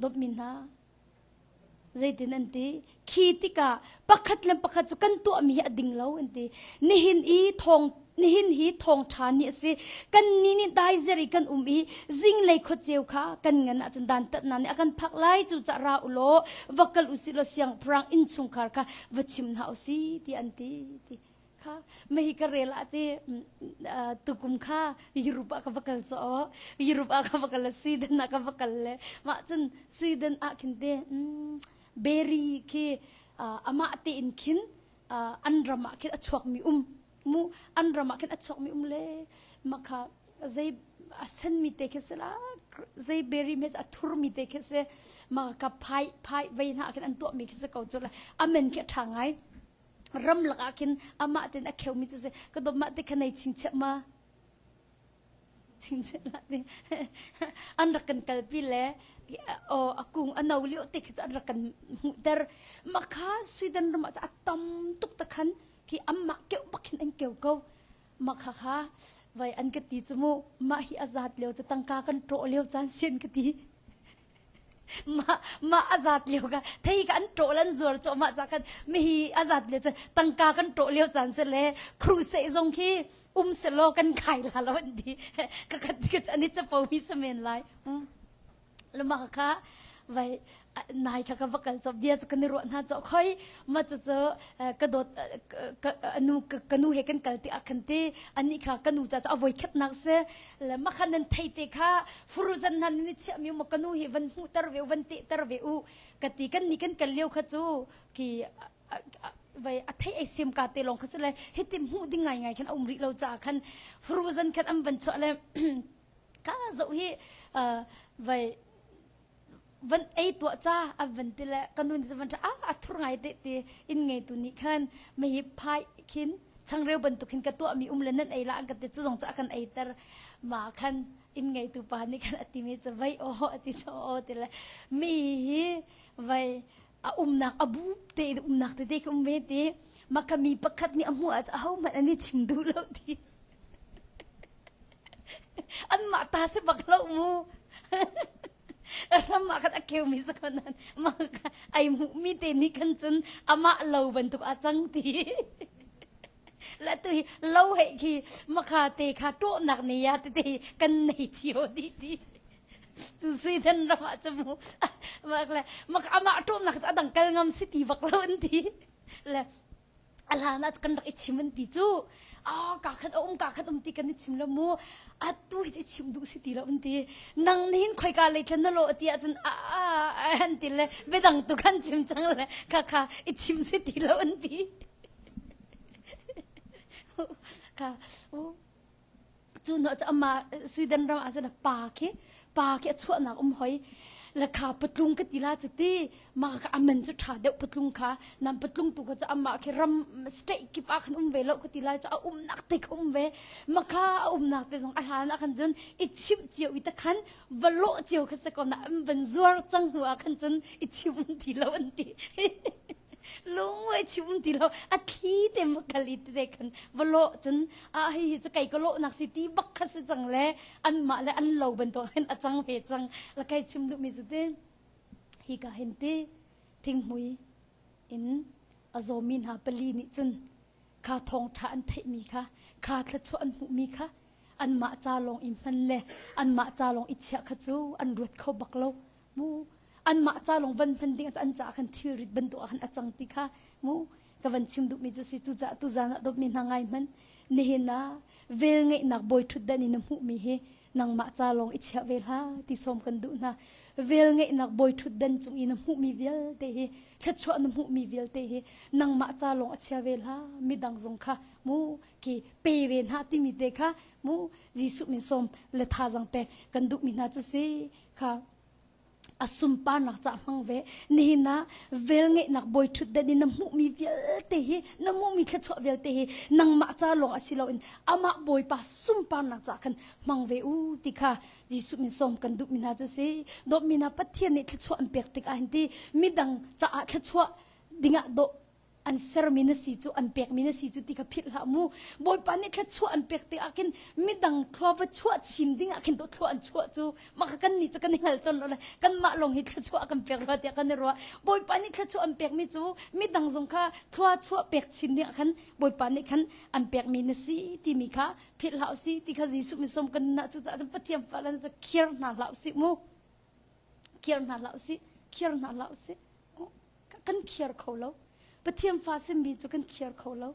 dawtmi hna zeitin an ti khi tikah pakhat le pakhat cu kan tuahmi hi a ding lo an ti nihin i thawng nihin hi thawngṭha ni a si kan ni nih daizer i kan um i zinglei khuaceu kha kan ngan ahcun dantatnak nih a kan phak lai cucaah ra u law va kal u sih law siangpahrang innchungkhar kha va chim hna u si ti an ti ti kha mei ka rel ah ti tukum kha Europe ah ka va kal so Europe ah ka va kal Sweden ah ka va kal le mah cun Sweden ah khin te berry khi amah tein khin an ram ah khin a chuakmi um mu an ram ah khin a chuakmi um le mah kha zei a senmi te khi si la zei berry me a thurmi te khi si mah ka phai phai vei hna khin an tuahmi khi si ko cu la amen khi a ṭha ngai ramlak ah khin amah ten a kheumi cu si ka dawt mah te kha nei chingchiah ma chingchiah la ti an rak kan kalpi le o a kung a no lio te khi cu an rak kan hmuhter mah kha Sweden ram ah a tam tuk ta khan khi amah keuh bak khin an keu ko mah kha kha vai an ka ti cu mu mah hi a zat lio cu tangka kan ṭawh lio caan sian ka ti Mah mah a zat lio ka thei ka an ṭawl an zuar cuahmah ca khan mihi a zat lio cu tangka kan ṭawh lio caan si le crusade zong khi um selaw kan kai la lo an ti ka khat ka an i capo mi sa men lai lama kha vai nai kha ka va kal chop bia cu kan i ruah hna chok khoi ma cu cu ka dawt ka nu ka nu he kan kal ti ah khan ti ani kha ka nu cha cu a voi khatnak si le makhan nan thei te kha furuzan hna nan i chiahmi ma ka nu hi van hmuhter ve u van tehter ve u ka ti kan ni kan kal lio kha cu khi vai a thei ei sem ka te long kha le hitim hmuh ding ngai ngai khan a um rih lo ca khan furuzan khan an van chuah le ka zoh hi vai. Van ei tuah ca an van ti le ka nu nih cun van ṭha ah a thur ngai te ti inn ngeitu nih khan mei phai khin changreu bantuk hin ka tuahmi um le nan ei la an ka ti cu zong cu a kan eiter ma khan inn ngeitu pa nih khan a timi cu vei aw a ti cu aw ti le mi hi vei a umnak a bu te umnak tete khi um ve ti maka mi pakhat nih a hmuh ah ahohmanh an i chim duh lo ti anmah ta si bak lo mu ram ah khan a keumi si ko nan mah ai hmuhmi te nih khan cun amah lo bantuk a cang ti la tu hi lo he khi makha te kha ṭawhnak ne ya tete kan nei cio dih ti cu Sweden ram ah cu mu mak amah ṭawhnak cu adang kal ngam si ti bak lo an ti le a hlan ah kan rak i chim an ti cu ah ka khat a um ka khat um ti kan i chim lo mu atu hi i chim duh si ti lo an ti nang nihin khoika lei tlan na lo ti ahcun a an ti le biadang tu kan chim cang le kha kha i chim si ti lo an ti kha Cu hnu cu amah Sweden ram ah cun pa khi pa khi a chuahnak um hoi la kha patlung ka ti la cu ti mah kha aman cu ṭha deuh patlung kha nam patlung tu kha cu amah khi ram state kip ah khan um ve lo ka ti lai cu a umnak te kha um ve ma kha a umnak te zong a hlan ah khan cun i chimh cio i ta khan va lawh cio kha se ko na an van zuar cang hnu ah khan cun i chim um ti lo an ti lungwe chim um ti lo a thli te ma kal i te khan va lawh cun a hi hi cu kei ka lawh nak si ti bak kha si cang le an mah le an lo bantuk hin a cang ve cang la kai chim duh mi su ti hi ka hin ti thinghmui in a zawmi hna pali nih cun kha thawngṭha an theihmi kha kha thluachuah an hmuhmi kha anmah ca lawng i hman le anmah ca lawng i chiah kha cu an ruat kho bak lo mu anmah ca lawng van hman ding an caah khan thilrit bantuk ah khan a cang ti kha mu ka van chim duhmi cu si cucaah tuzan ah dawtmi hna ngai hmanh nihin ah vel ngeihnak bawi ṭhutdan in na hmuhmi hi nangmah ca lawng i chiah ve hlah ti sawm kan duh hna vel ngeihnak bawi ṭhutdan cung i na hmuhmi vialte hi thluachuah na hmuhmi vialte hi nangmah ca lawng a chia ve hlah midang zong kha mu khi pe ve hna timi te kha mu Jesuh min sawm le thazang pek kan duhmi hna cu si kha a sunparnak ca hmang ve nihin ah velngeihnak bawi ṭhutdan in na hmuhmi vialte hi na hmuhmi thluachuah vialte hi nangmah ca lawng a si loin amah bawipa sunparnak ca khan hmang ve u ti kha Jesuh min sawm kan duhmi hna cu si dawtmi hna Pathian nih thluachuah an pek tik ah hin ti midang caah thluachuah dingah dawh an sermi na si cu an pekmi na si cu ti kha philh hlah mu bawipa nih thluachuah an pek tikah khin midang thlua va chuah chin ding ah khin to thlua an chuah cu mah kha kan nih cu kan i hngal ton lo le kanmah lawng hi thluachuah kan pek rua tiah kan i ruah bawipa nih thluachuah an pekmi cu midang zong kha thlua chuah pek chin ding ah khan bawipa nih khan an pekmi na si timi kha philh hlah usih ti kha Jesuh misawm kan na cu caah Pathian fa lan cu khiar hna hlah usih mu khiar hna hlah usih khiar hna hlah usih kan khiar kho lo Pathian fa simi cu kan khiar kho lo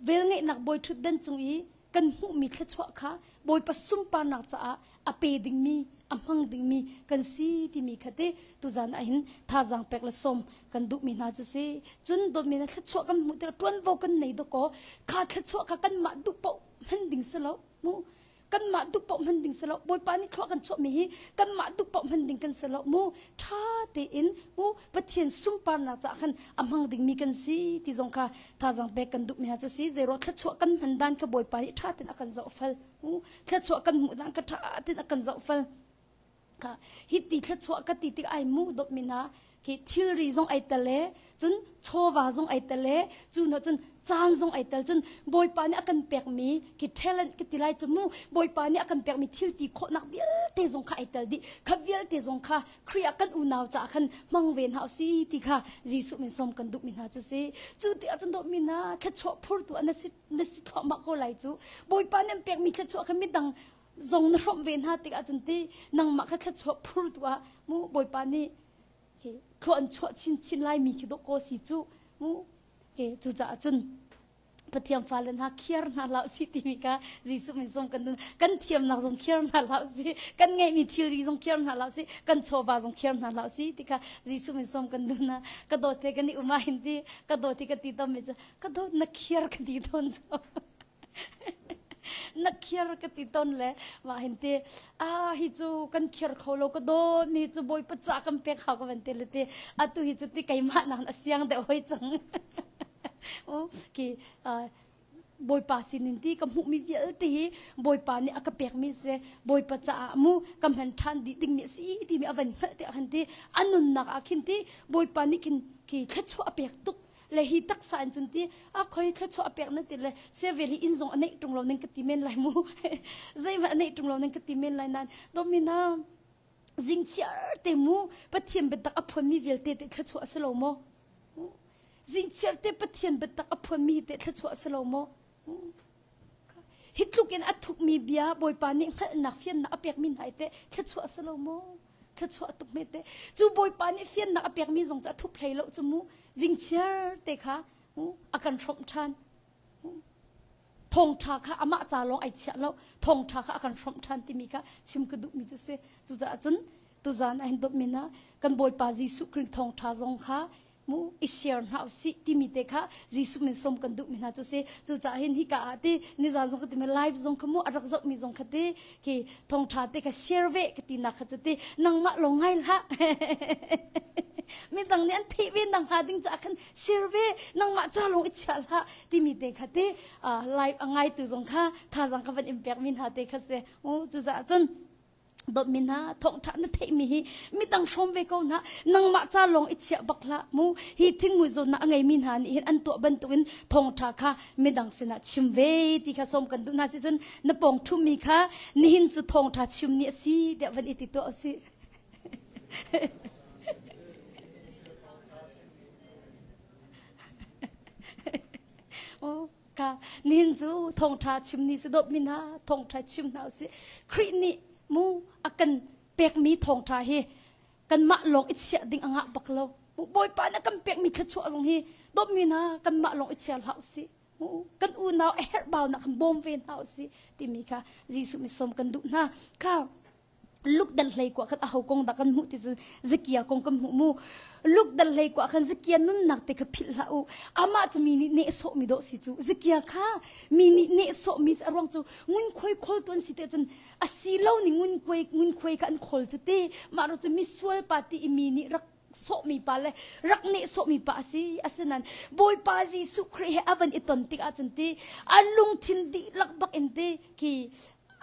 velngeihnak bawi ṭhutdan cung i kan hmuhmi thluachuah kha Bawipa sunparnak caah a pe dingmi a hmang dingmi kan si timi kha te tuzan ah hin thazaang pek le sawm kan duhmi hna cu si cun dawtmi na thluachuah kan hmuh tikah ṭuanvo kan nei dawkaw kha thluachuah kha kanmah duh paoh hman ding si lo mu kanmah duh paoh hman ding si lo bawipa nih thlua kan chuahmi hi kanmah duh paoh hman ding kan si lo mu ṭha tein mu pathian sunparnak caah khan a hmang dingmi kan si ti zong kha thazaang pek kan duhmi hna cu si zeiruang thluachuah kan hman dan kha bawipa nih ṭha tein a kan zohfal mu thluachuah kan hmuh dan kha ṭha tein a kan zohfal Ka hi ti thluachuah ka ti tik ai mu dawt mi hna khi thilri zong ai tel e cun chawva zong ai tel e cu hna cun caan zong ai tel cun bawipa nih a kan pekmi khi talent ka ti lai cu mu bawipa nih a kan pekmi thil ti khawhnak vialte zong kha ai tel dih kha vialte zong kha Khrih ah kan unau caah khan hmang ve hna usih ti kha Jesuh min sawm kan duhmi hna cu si cu ti ah cun dawtmi hna thluachuah phurtu ah na si na si thluahmah ko lai cu bawipa nih an pekmi thluachuah kha midang zong na hrawmh ve hna tikah cun ti nangmah kha thluachuah phur tu ah mu bawipa nih khi thlua an chuah chinchin lai mi khi dawh ko si cu mu ke cucaah cun Pathian fale hna khiar hna hlah si timi kha Jesuh min zong kan kan thiamnak zong khiar hna hlah si kan ngeihmi thilri zong khiar hna hlah si kan chawva zong khiar hna hlah si ti kha Jesuh min som kan dun na ka dawt he kan i uma hin ti ka dawt hi ka ti tom mi cu ka dawt na khiar ka ti tawn so. Na khiar ka ti ton le mah hin ti ah hi cu kan khiar kho lo ka dawt mi cu bawipa ca kan pek hau ka van ti le ti atu hi cu ti keimah nak a siang deuh hoi cang. Oh, ki Bawipa sinin ti ka hmuhmi vialte hi Bawipa nih a ka pekmi si Bawipa caah mu ka hman ṭhan dih dingmi a si timi a van hngalh tiah khan ti a nunnak ah khin ti Bawipa nih khin khi thluachuah a pek tuk le hi taksa in cun ti a khoi thluachuah a pek na ti le sevel hi inn zong a neih ṭung lo ning ka ti men lai mu zeihmanh a neih ṭung lo ning ka ti men lai nain domina zingchiar te mu Pathian biatak a phuanmi vialte te thluachuah a si lo maw Zingchiar te Pathian biatak a phuanmi te thluachuah a si lo maw? Hi tluk in a thukmi bia Bawipa nih hngalhnak fiannak a pekmi hna te thluachuah a si lo maw? Thluachuah tuk me te. Cu Bawipa nih fiannak a pekmi zong cu a thup hlei lo cu mu. Zingchiar te kha a kan hrawmh ṭhan. Thawngṭha kha amah ca lawng ai chiah lo. Thawngṭha kha a kan hrawmh ṭhan timi kha chim ka duhmi cu si. Cucaah cun tuzan ah hin dawtmi hna kan Bawipa Jesuh Khrih thawngṭha zong kha mu i share hna usih timi te kha Jesuh min som kan duhmi hna cu si. Cucaah hin hika ah ti nizan zong ka timi live zong kha mu a rak zohmi zong kha ti khi thawngṭha te kha share ve ka ti nak kha cu ti nangmah lawng ngai hlah. Midang nih an theih ve nak hnga ding caah khan share ve nangmah ca lawng i chiah hlah timi te kha ti live a ngaitu zong kha thazaang ka van in pekmi hna te kha si. Cucaah cun dawtmi hna thawngṭha na theihmi hi midang hrawm ve ko hna nangmah ca lawng i chiah bak hlah mu hi thingmui zawtnak a ngeimi hna nih hin an tuah bantukin thawngṭha kha midang sinah chim ve ti kha sawm kan duh hna si cun na pawng ṭhumi kha nihin cu thawngṭha chim ni a si tiah van i ti tuah usih. Oh, Ka nihin cu thawngṭha chim ni si dawtmi hna thawngṭha chim hna usih. Khrih nih mu a kan pekmi thawngṭha hi kanmah lawng i chiah ding a ngah bak lo. Bawipa nih a kan pekmi thluachuah zong hi dawtmi hna kanmah lawng i chia hlah usih. Kan unau a herhbaunak kan bawm ve hna usih timi kha Jesuh mi sawm kan duh hna. Kha Luk dal hlei kua khan aho kong dah kan hmuh ti cu Zakia kong kan hmuh mu. Luk dal hlei kua khan Zakia nunnak te kha philh hlah u. Amah cu mi nih nehsawh mi dawh si cu. Zakia kha mi nih nehsawh mi a ruang cu ngunkhuai khawl tu an si te cun a si lo ni ngunkhuai ngunkhuai kha an khawl cu te. Mah ro cu misual pa ti i mi nih rak sawhmi pa le rak nehsawhmi pa a si. Asinain Bawipa Jesuh Khrih he a van i ton tik ahcun ti a lungthin dihlak bak in ti khi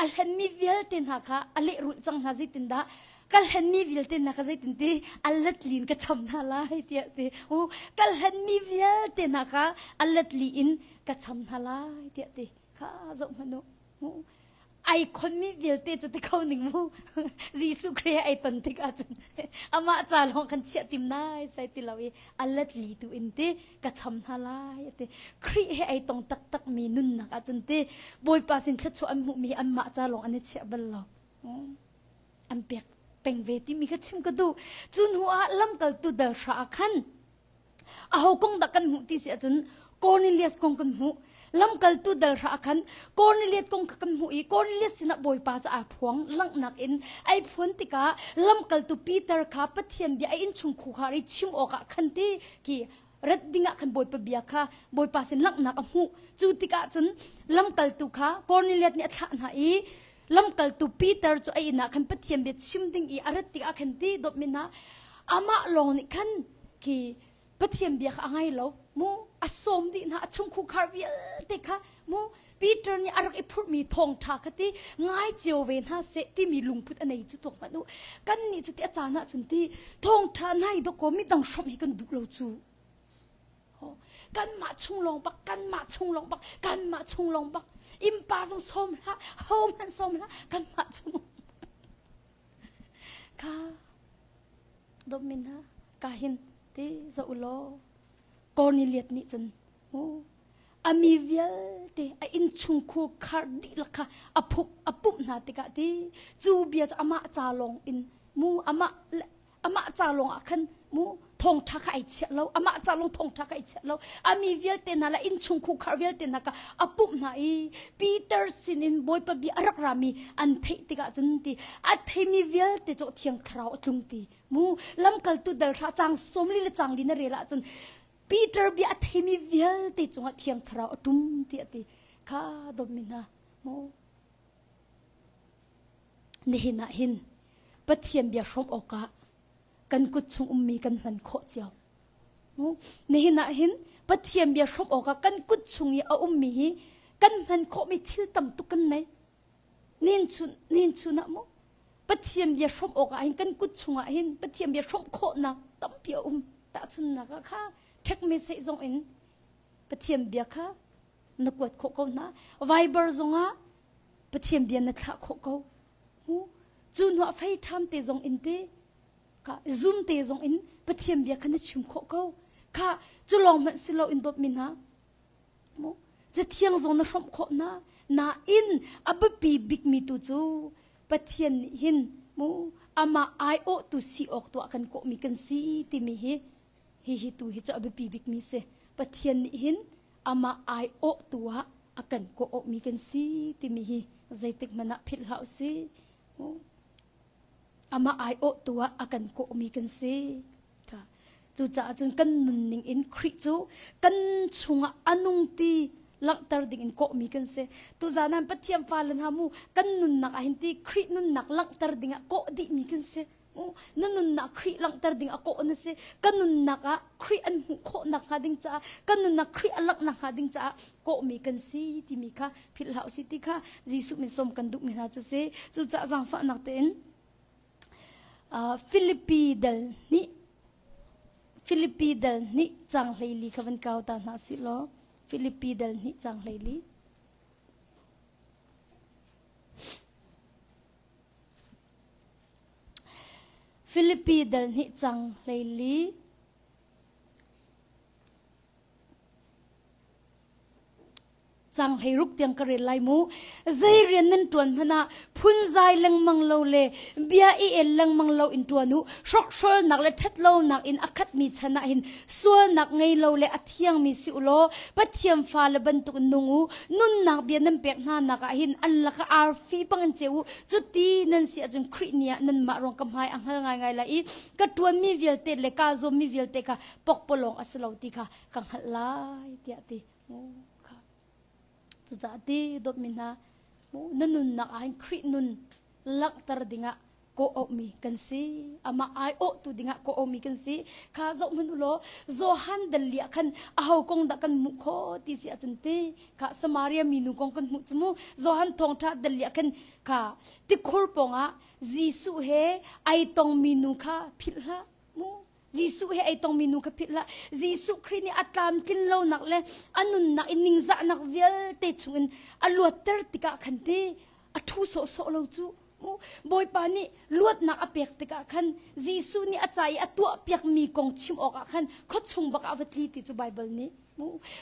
a hlenmi vialte hna kha a lehrulh cang hna zeitindah ka hlenmi vialte hna kha zeitin ti a letlin ka cham hna lai tiah ti u ka hlenmi vialte hna kha a letli in ka cham hna lai tiah ti kha zoh hmanh u ai khonmi vialte cu ti kho ning mu Jesuh Khrih ai ton tik ahcun amah ca lawng kan chiah tim nai sai ti lo i a letli tu in ti ka cham hna lai a ti Khrih he ai tong taktak mi nunnak ahcun ti Bawipa sin thluachuah an hmuhmi anmah ca lawng an i chiah bal lo an pek peng ve timi kha chim ka duh cu hnu ah lamkaltu dal hra ah khan aho kong dah kan hmuh ti si ahcun Cornelius kong kan hmuh lamkaltu dal hra ah khan Cornelius kong kha kan hmuh i Cornelius sinah Bawipa cu aa phuang langhnak in ai phuan tikah lamkaltu Peter kha Pathian bia a innchung khukhar i chim awkah khan ti khi rat dingah khan Bawipa bia kha Bawipa sin langhnak a hmuh cu tikah cun lamkaltu kha Cornelius nih a thlah hna i lamkaltu Peter cu a inn ah khan Pathian bia chim ding i a rat tikah khan ti dawtmi hna amah lawng nih khan khi Pathian bia kha a ngai lo mu a sawm dih hna a chung khukhar vialte kha mu Peter nih a rak i phurhmi thawngṭha kha ti ngai cio ve hna seh timi lungput a nei cu tuak hmanh u kan nih cu ti a caan ahcun ti thawngṭha nai dawkaw midang hrawmh hi kan duh lo cu kanmah chung lawng bak kanmah chung lawng bak kanmah chung lawng bak impa zong sawm hlah ho hmanh sawm hlah kanmah chung kha dawtmi hna ka hin ti zoh u law Cornelius nih cun a mi vialte a innchungkhur khar dihlak kha a phuk a pumh hna tikah ti cu bia cu amah ca lawng in mu amah amah ca lawng ah khan mu thawngṭha kha ai chiah lo amah ca lawng thawngṭha kha ai chiah lo a mi vialte hna le innchungkhur khar vialte hna kha a pumh hna i Peter sinin Bawipa bia a rak rami an theih tikah cun ti a theimi vialte cu thiang thlarau a tlung ti mu lamkaltu dal hra cang sawmli le cangli na rel ahcun Peter bia a theimi vialte cungah thiang thlarau a tum ti a ti kha dawtmi hna. Mu nihin ah hin Pathian bia hrawm awkah kan kut chung ummi kan hman khawh cio. Mu nihin ah hin Pathian bia hrawm awkah kan kut chung i a ummi hi kan hman khawhmi thil tam tuk kan nei. Nin chun nin chun ah mu Pathian bia hrawm awkah hin kan kut chungah hin Pathian bia hrawm khawhnak tampi a um. Tahchunnak ah kha ṭhekmi seh zong in Pathian bia kha na kuat khawh ko hna. Viber zongah Pathian bia na thlah khawh ko. Cu hnuah fei ṭham te zong in te ka Zoom te zong in Pathian bia kha na chim khawh ko. Kha cu lawng hmanh si lo in dawtmi hna. Mu cathiang zong na hrawmh khawh hna. Nain a biapi bikmi tu cu Pathian nih hin mu amah aiawhtu si awk tuah kan kawhmi kan si timi hi hihi tu hi cu a biapi bikmi si. Pathian nih hin amah aiawhtu ah a kan kawhawhmi kan si timi hi zeitik hmanh ah philh hlah usih. Amah aiawhtu ah a kan kawhmi kan si. Cucaah cun kan nunning in Khrih cu kan chungah a nung ti langhter ding in kawhmi kan si. Tuzaan ah Pathian fale hna mu kan nunnak ah hin ti Khrih nunnak langhter ding ah kawh dihmi kan si. Na nunnak Khrih langhter ding a kawh na si. Ka nunnak ah Khrih an hmuh khawh nakhnga ding caah ka nunnak Khrih a langh nakhnga ding caah kawhmi kan si timi kha philh hlah usih ti kha Jesuh min sawm kan duhmi hna cu si. Cucaah zaangfahnak tein Filipi dal hnih Filipi dal hnih cang 14 kha van kau ta hna sih law Filipi dal hnih cang 14 Filipi dal hnih cang 14 Cang 16 tiang ka rel lai mu. Zei rian nan ṭuan hmanh ah phunzai lengmang lo le bia i el lengmang lo in ṭuan u. Hrokhrolnak le ṭhatlonak in a khatmi chan ah hin sualnak ngei lo le a thiangmi si u law Pathian fale bantuk in nung u. Nunnak bia nan pek hna nak ah hin an lakah arfi bang in ceu u. Cuti nan si ahcun Khrih ni ah nanmah ruang ka hmai a hngal ngaingai lai i ka ṭuanmi vialte le kaa zuammi vialte kha pokpalawng a si lo ti kha ka hngalh lai tiah ti. Cucaah ti dawtmi hna na nunnak ah hin Khrih nun langhter dingah kawh auhmi kan si. Amah aiawhtu dingah kawh auhmi kan si. Kha zoh hmanh u law Johan dal li ah khan aho kong dah kan hmuh khawh ti si ahcun ti kha Samaria minu kong kan hmuh cu mu. Johan thawngṭha dal li ah khan kha tikhur pawngah Jesuh he ai tongmi nu kha philh hlah mu. Jesuh he ai tongmi nu kha philh hlah. Jesuh Khrih nih a tlamtlin lonak le a nunnak i ningzahnak vialte chungin a luatter tikah khan ti a ṭhu sawhsawh lo cu. Bawipa nih luatnak a pek tikah khan Jesuh nih a ca i a tuahpiakmi kong chim awkah khan khuachung bak ah va tli ti cu Baibal nih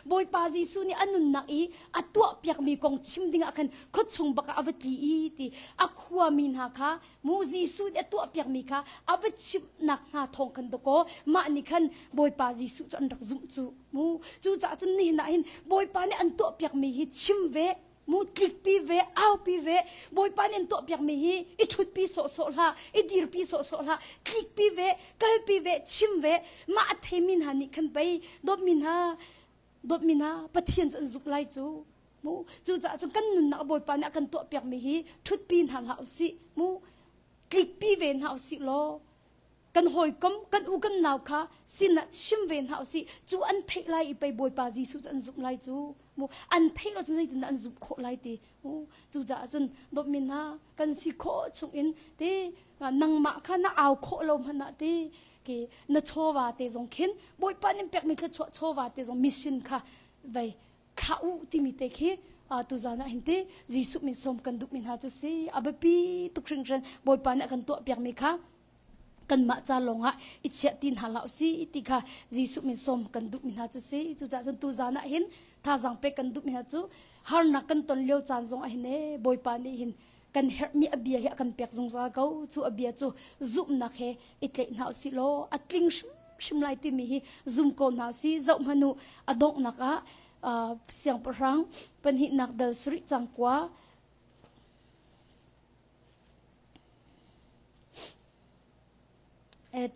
Bawipa Jesuh nih a nunnak i a tuahpiakmi kong chim dingah khan khuachung bak ah a va tli i ti a khuami hna kha mu Jesuh nih a tuahpiakmi kha a va chimhnak hna thawng khan dakaw mah nih khan Bawipa Jesuh cu an rak zumh cu mu cucaah cun nihin ah hin Bawipa nih an tuahpiakmi hi chim ve mu tlikpi ve aupi ve Bawipa nih an tuahpiakmi hi i ṭhutpi sawhsawh hlah i dirpi sawhsawh hlah tlikpi ve kalpi ve chim ve mah a theimi hna nih khan pei dawtmi hna dawtmi hna Pathian cu an zumh lai cu mu cucaah cun kan nunnak Bawipa nih a kan tuahpiakmi hi ṭhutpi hna hlah usih mu tlikpi ve hna usih law kan hawikom kan u kan nau kha sinah chim ve hna usih cu an theih lai i pei Bawipa Jesuh cu an zumh lai cu mu an theih lo cun zeitindah an zumh khawh lai ti mu cucaah cun dawtmi hna kan si khawh chung in ti nangmah kha na au khawh lo hmanh ah ti ke na chawva te zong khin Bawipa nin pekmi thluachuah chawva te zong mission kha vei thlah u timi te khi tuzan ah hin ti Jesuh min sawm kan duhmi hna cu si a biapi tuk hringhran Bawipa nih a kan tuahpiakmi kha kanmah ca lawngah i chiah ti hna hlah usih ti kha Jesuh min sawm kan duhmi hna cu si cucaah cun tuzan ah hin thazaang pek kan duhmi hna cu harnak kan ton lio caan zong ah hin ee Bawipa nih hin kan herhmi a bia hi a kan pek zungzal ko cu a bia cu zumhnak he i tlaih hna usih law a tling hrimhrim lai timi hi zum ko hna usih zoh hmanh u a donghnak ah siangpahrang pahnihnak dal sarih cang kua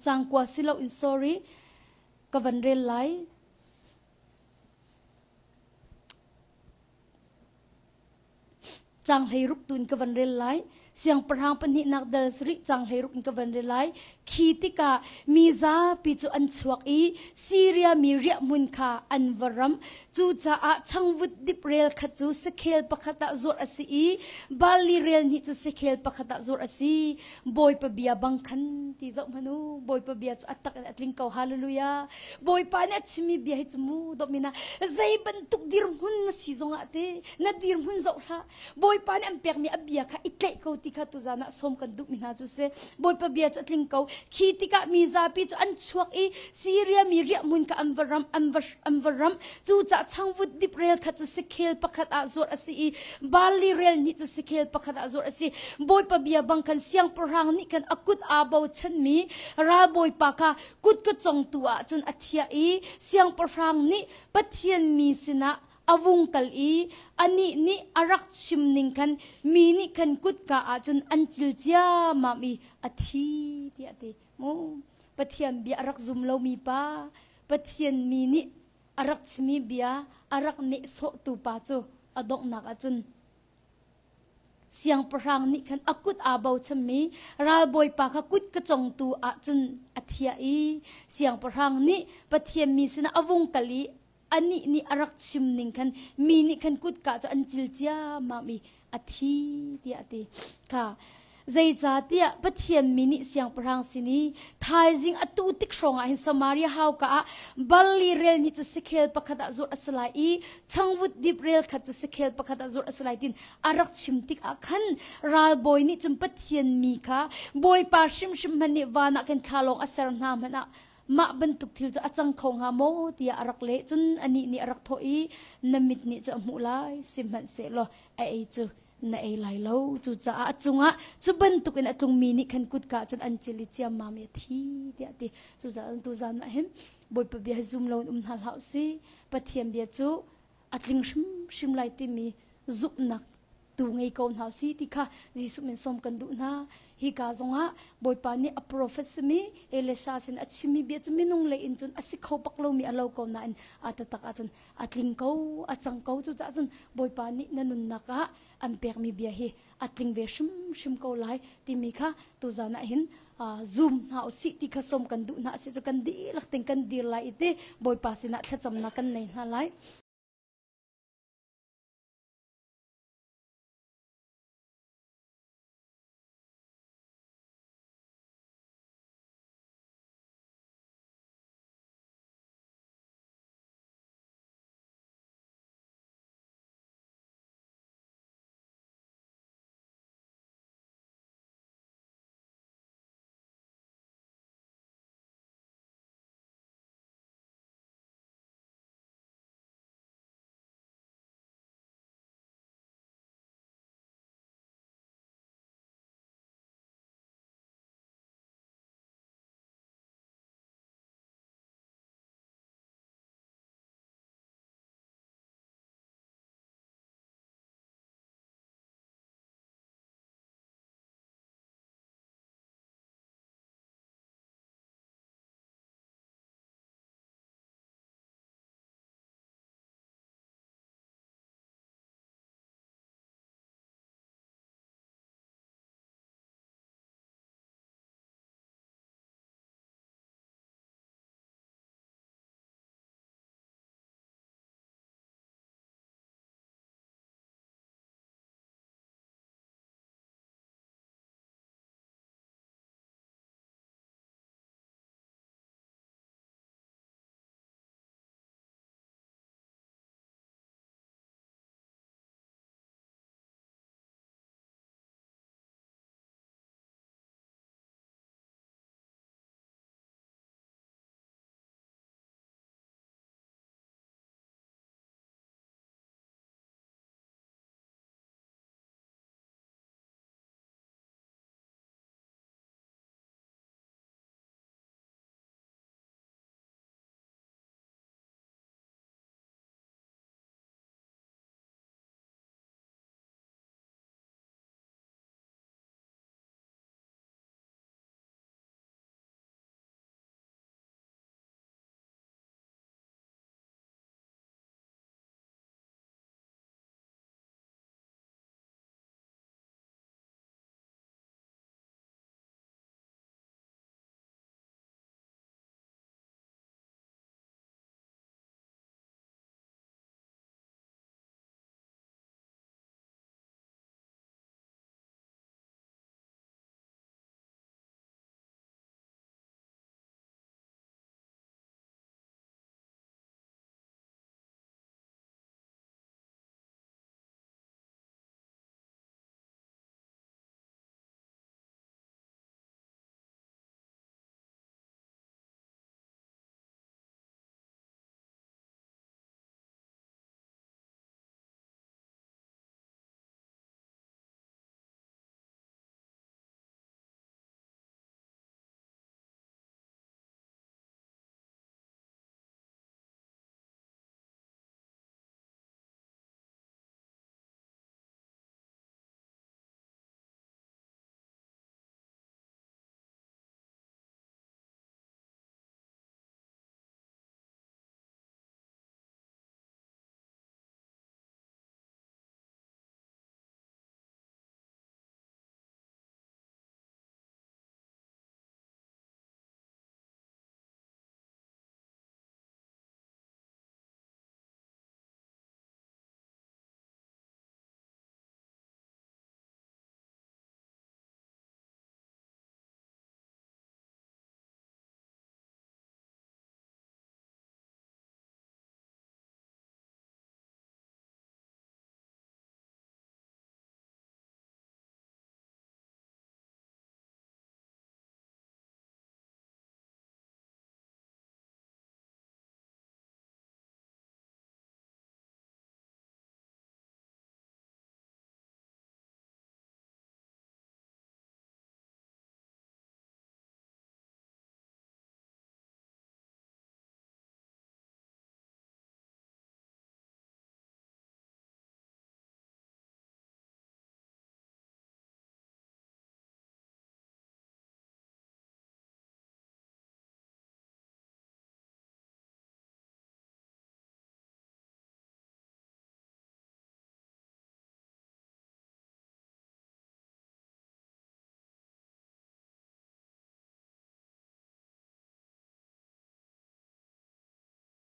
cang kua si lo in sorry ka van rel lai Caang 16 tu in ka van rel lai. Siangpahrang pahnihnak dal sarih caang 16 in ka van rel lai. Khi tikah mi zapi cu an chuak i Siria mi riahhmun kha an va ramh. Cucaah changvut dip rel khat cu sakhel pakhat ah zuarh a si i barli rel hnih cu sakhel pakhat ah zuarh a si. Bawipa bia bang khan ti zoh hmanh u. Bawipa bia cu a tak in a tling ko. Hallelujah. Bawipa nih a chimmi bia hi cu mu dawmina zei bantuk dirhmun na si zongah te na dirhmun zoh hlah. Bawipa nih an pekmi a bia kha i tlaih ko ti kha tuzan ah sawm kan duhmi hna cu si. Bawipa bia cu a tling ko. Khi tikah mi zapi cu an chuak i Siria mi riahhmun kha an va ram an va an va ram. Cucaah changvut dip rel khat cu sakhel pakhat ah zuarh a si i barli rel hnih cu sakhel pakhat ah zuarh a si. Bawipa bia bang khan siangpahrang nih khan a kut aa bochanmi ralbawipa kha kut ka congtu ah cun a thiah i siangpahrang nih Pathian mi sinah a vung kal i anih nih a rak chim ning khan mi nih khan kutka ah cun an cil ciammam i a thi tiah a ti. Mu Pathian bia a rak zum lomi pa, Pathian mi nih a rak chimi bia a rak nehsawhtu pa cu a donghnak ah cun Siangpahrang nih khan a kut aa bochanmi ralbawipa kha kut ka congtu ah cun a thiah i siangpahrang nih Pathian mi sinah a vung kal i anih nih a rak chim ning khan mi nih khan kutka cu an cil ciammam i a thi tiah a ti. Kha zeicahtiah Pathian mi nih siangpahrang sin i thaizing atu tik hrawng ah hin Samaria hauka ah barli rel hnih cu sakhel pakhat ah zuarh a si lai i changvut dip rel khat cu sakhel pakhat ah zuarh a si lai tin a rak chim tik ah khan ralbawi nih cun Pathian mi kha Bawipa hrimhrim hmanh nih van ah khan thlalawng a ser hna hmanh ah mah bantuk thil cu a cang kho hnga maw tiah a rak leh. Cun anih nih a rak thawh i na mit nih cu a hmuh lai, sihmanhsehlaw a ei cu na ei lai lo. Cucaah a cungah cu bantukin a tlungmi nih khan kutka cun an cil i ciammam i a thi tiah a ti. Cucaah tuzan ah hin Bawipa bia hi zum loin um hna hlah usih. Pathian bia cu a tling hrimhrim lai timi zumhnak tu ngei ko hna si ti kha Jesuh min sawm kan duh hna. Hi ka zongah Bawipa nih a profet simi Elisha sin a chimmi bia cu minung lei in cun a si kho bak lomi a lo ko nain a taktak ahcun a tling ko, a cang ko. Cucaah cun Bawipa nih na nunnak ah an pekmi bia hi a tling ve hrimhrim ko lai timi kha tuzan ah hin zoom hna usih ti kha sawm kan duh hna. Asi cu kan dihlak ting kan dir lai i ti Bawipa sinah thlacamnak kan nei hna lai.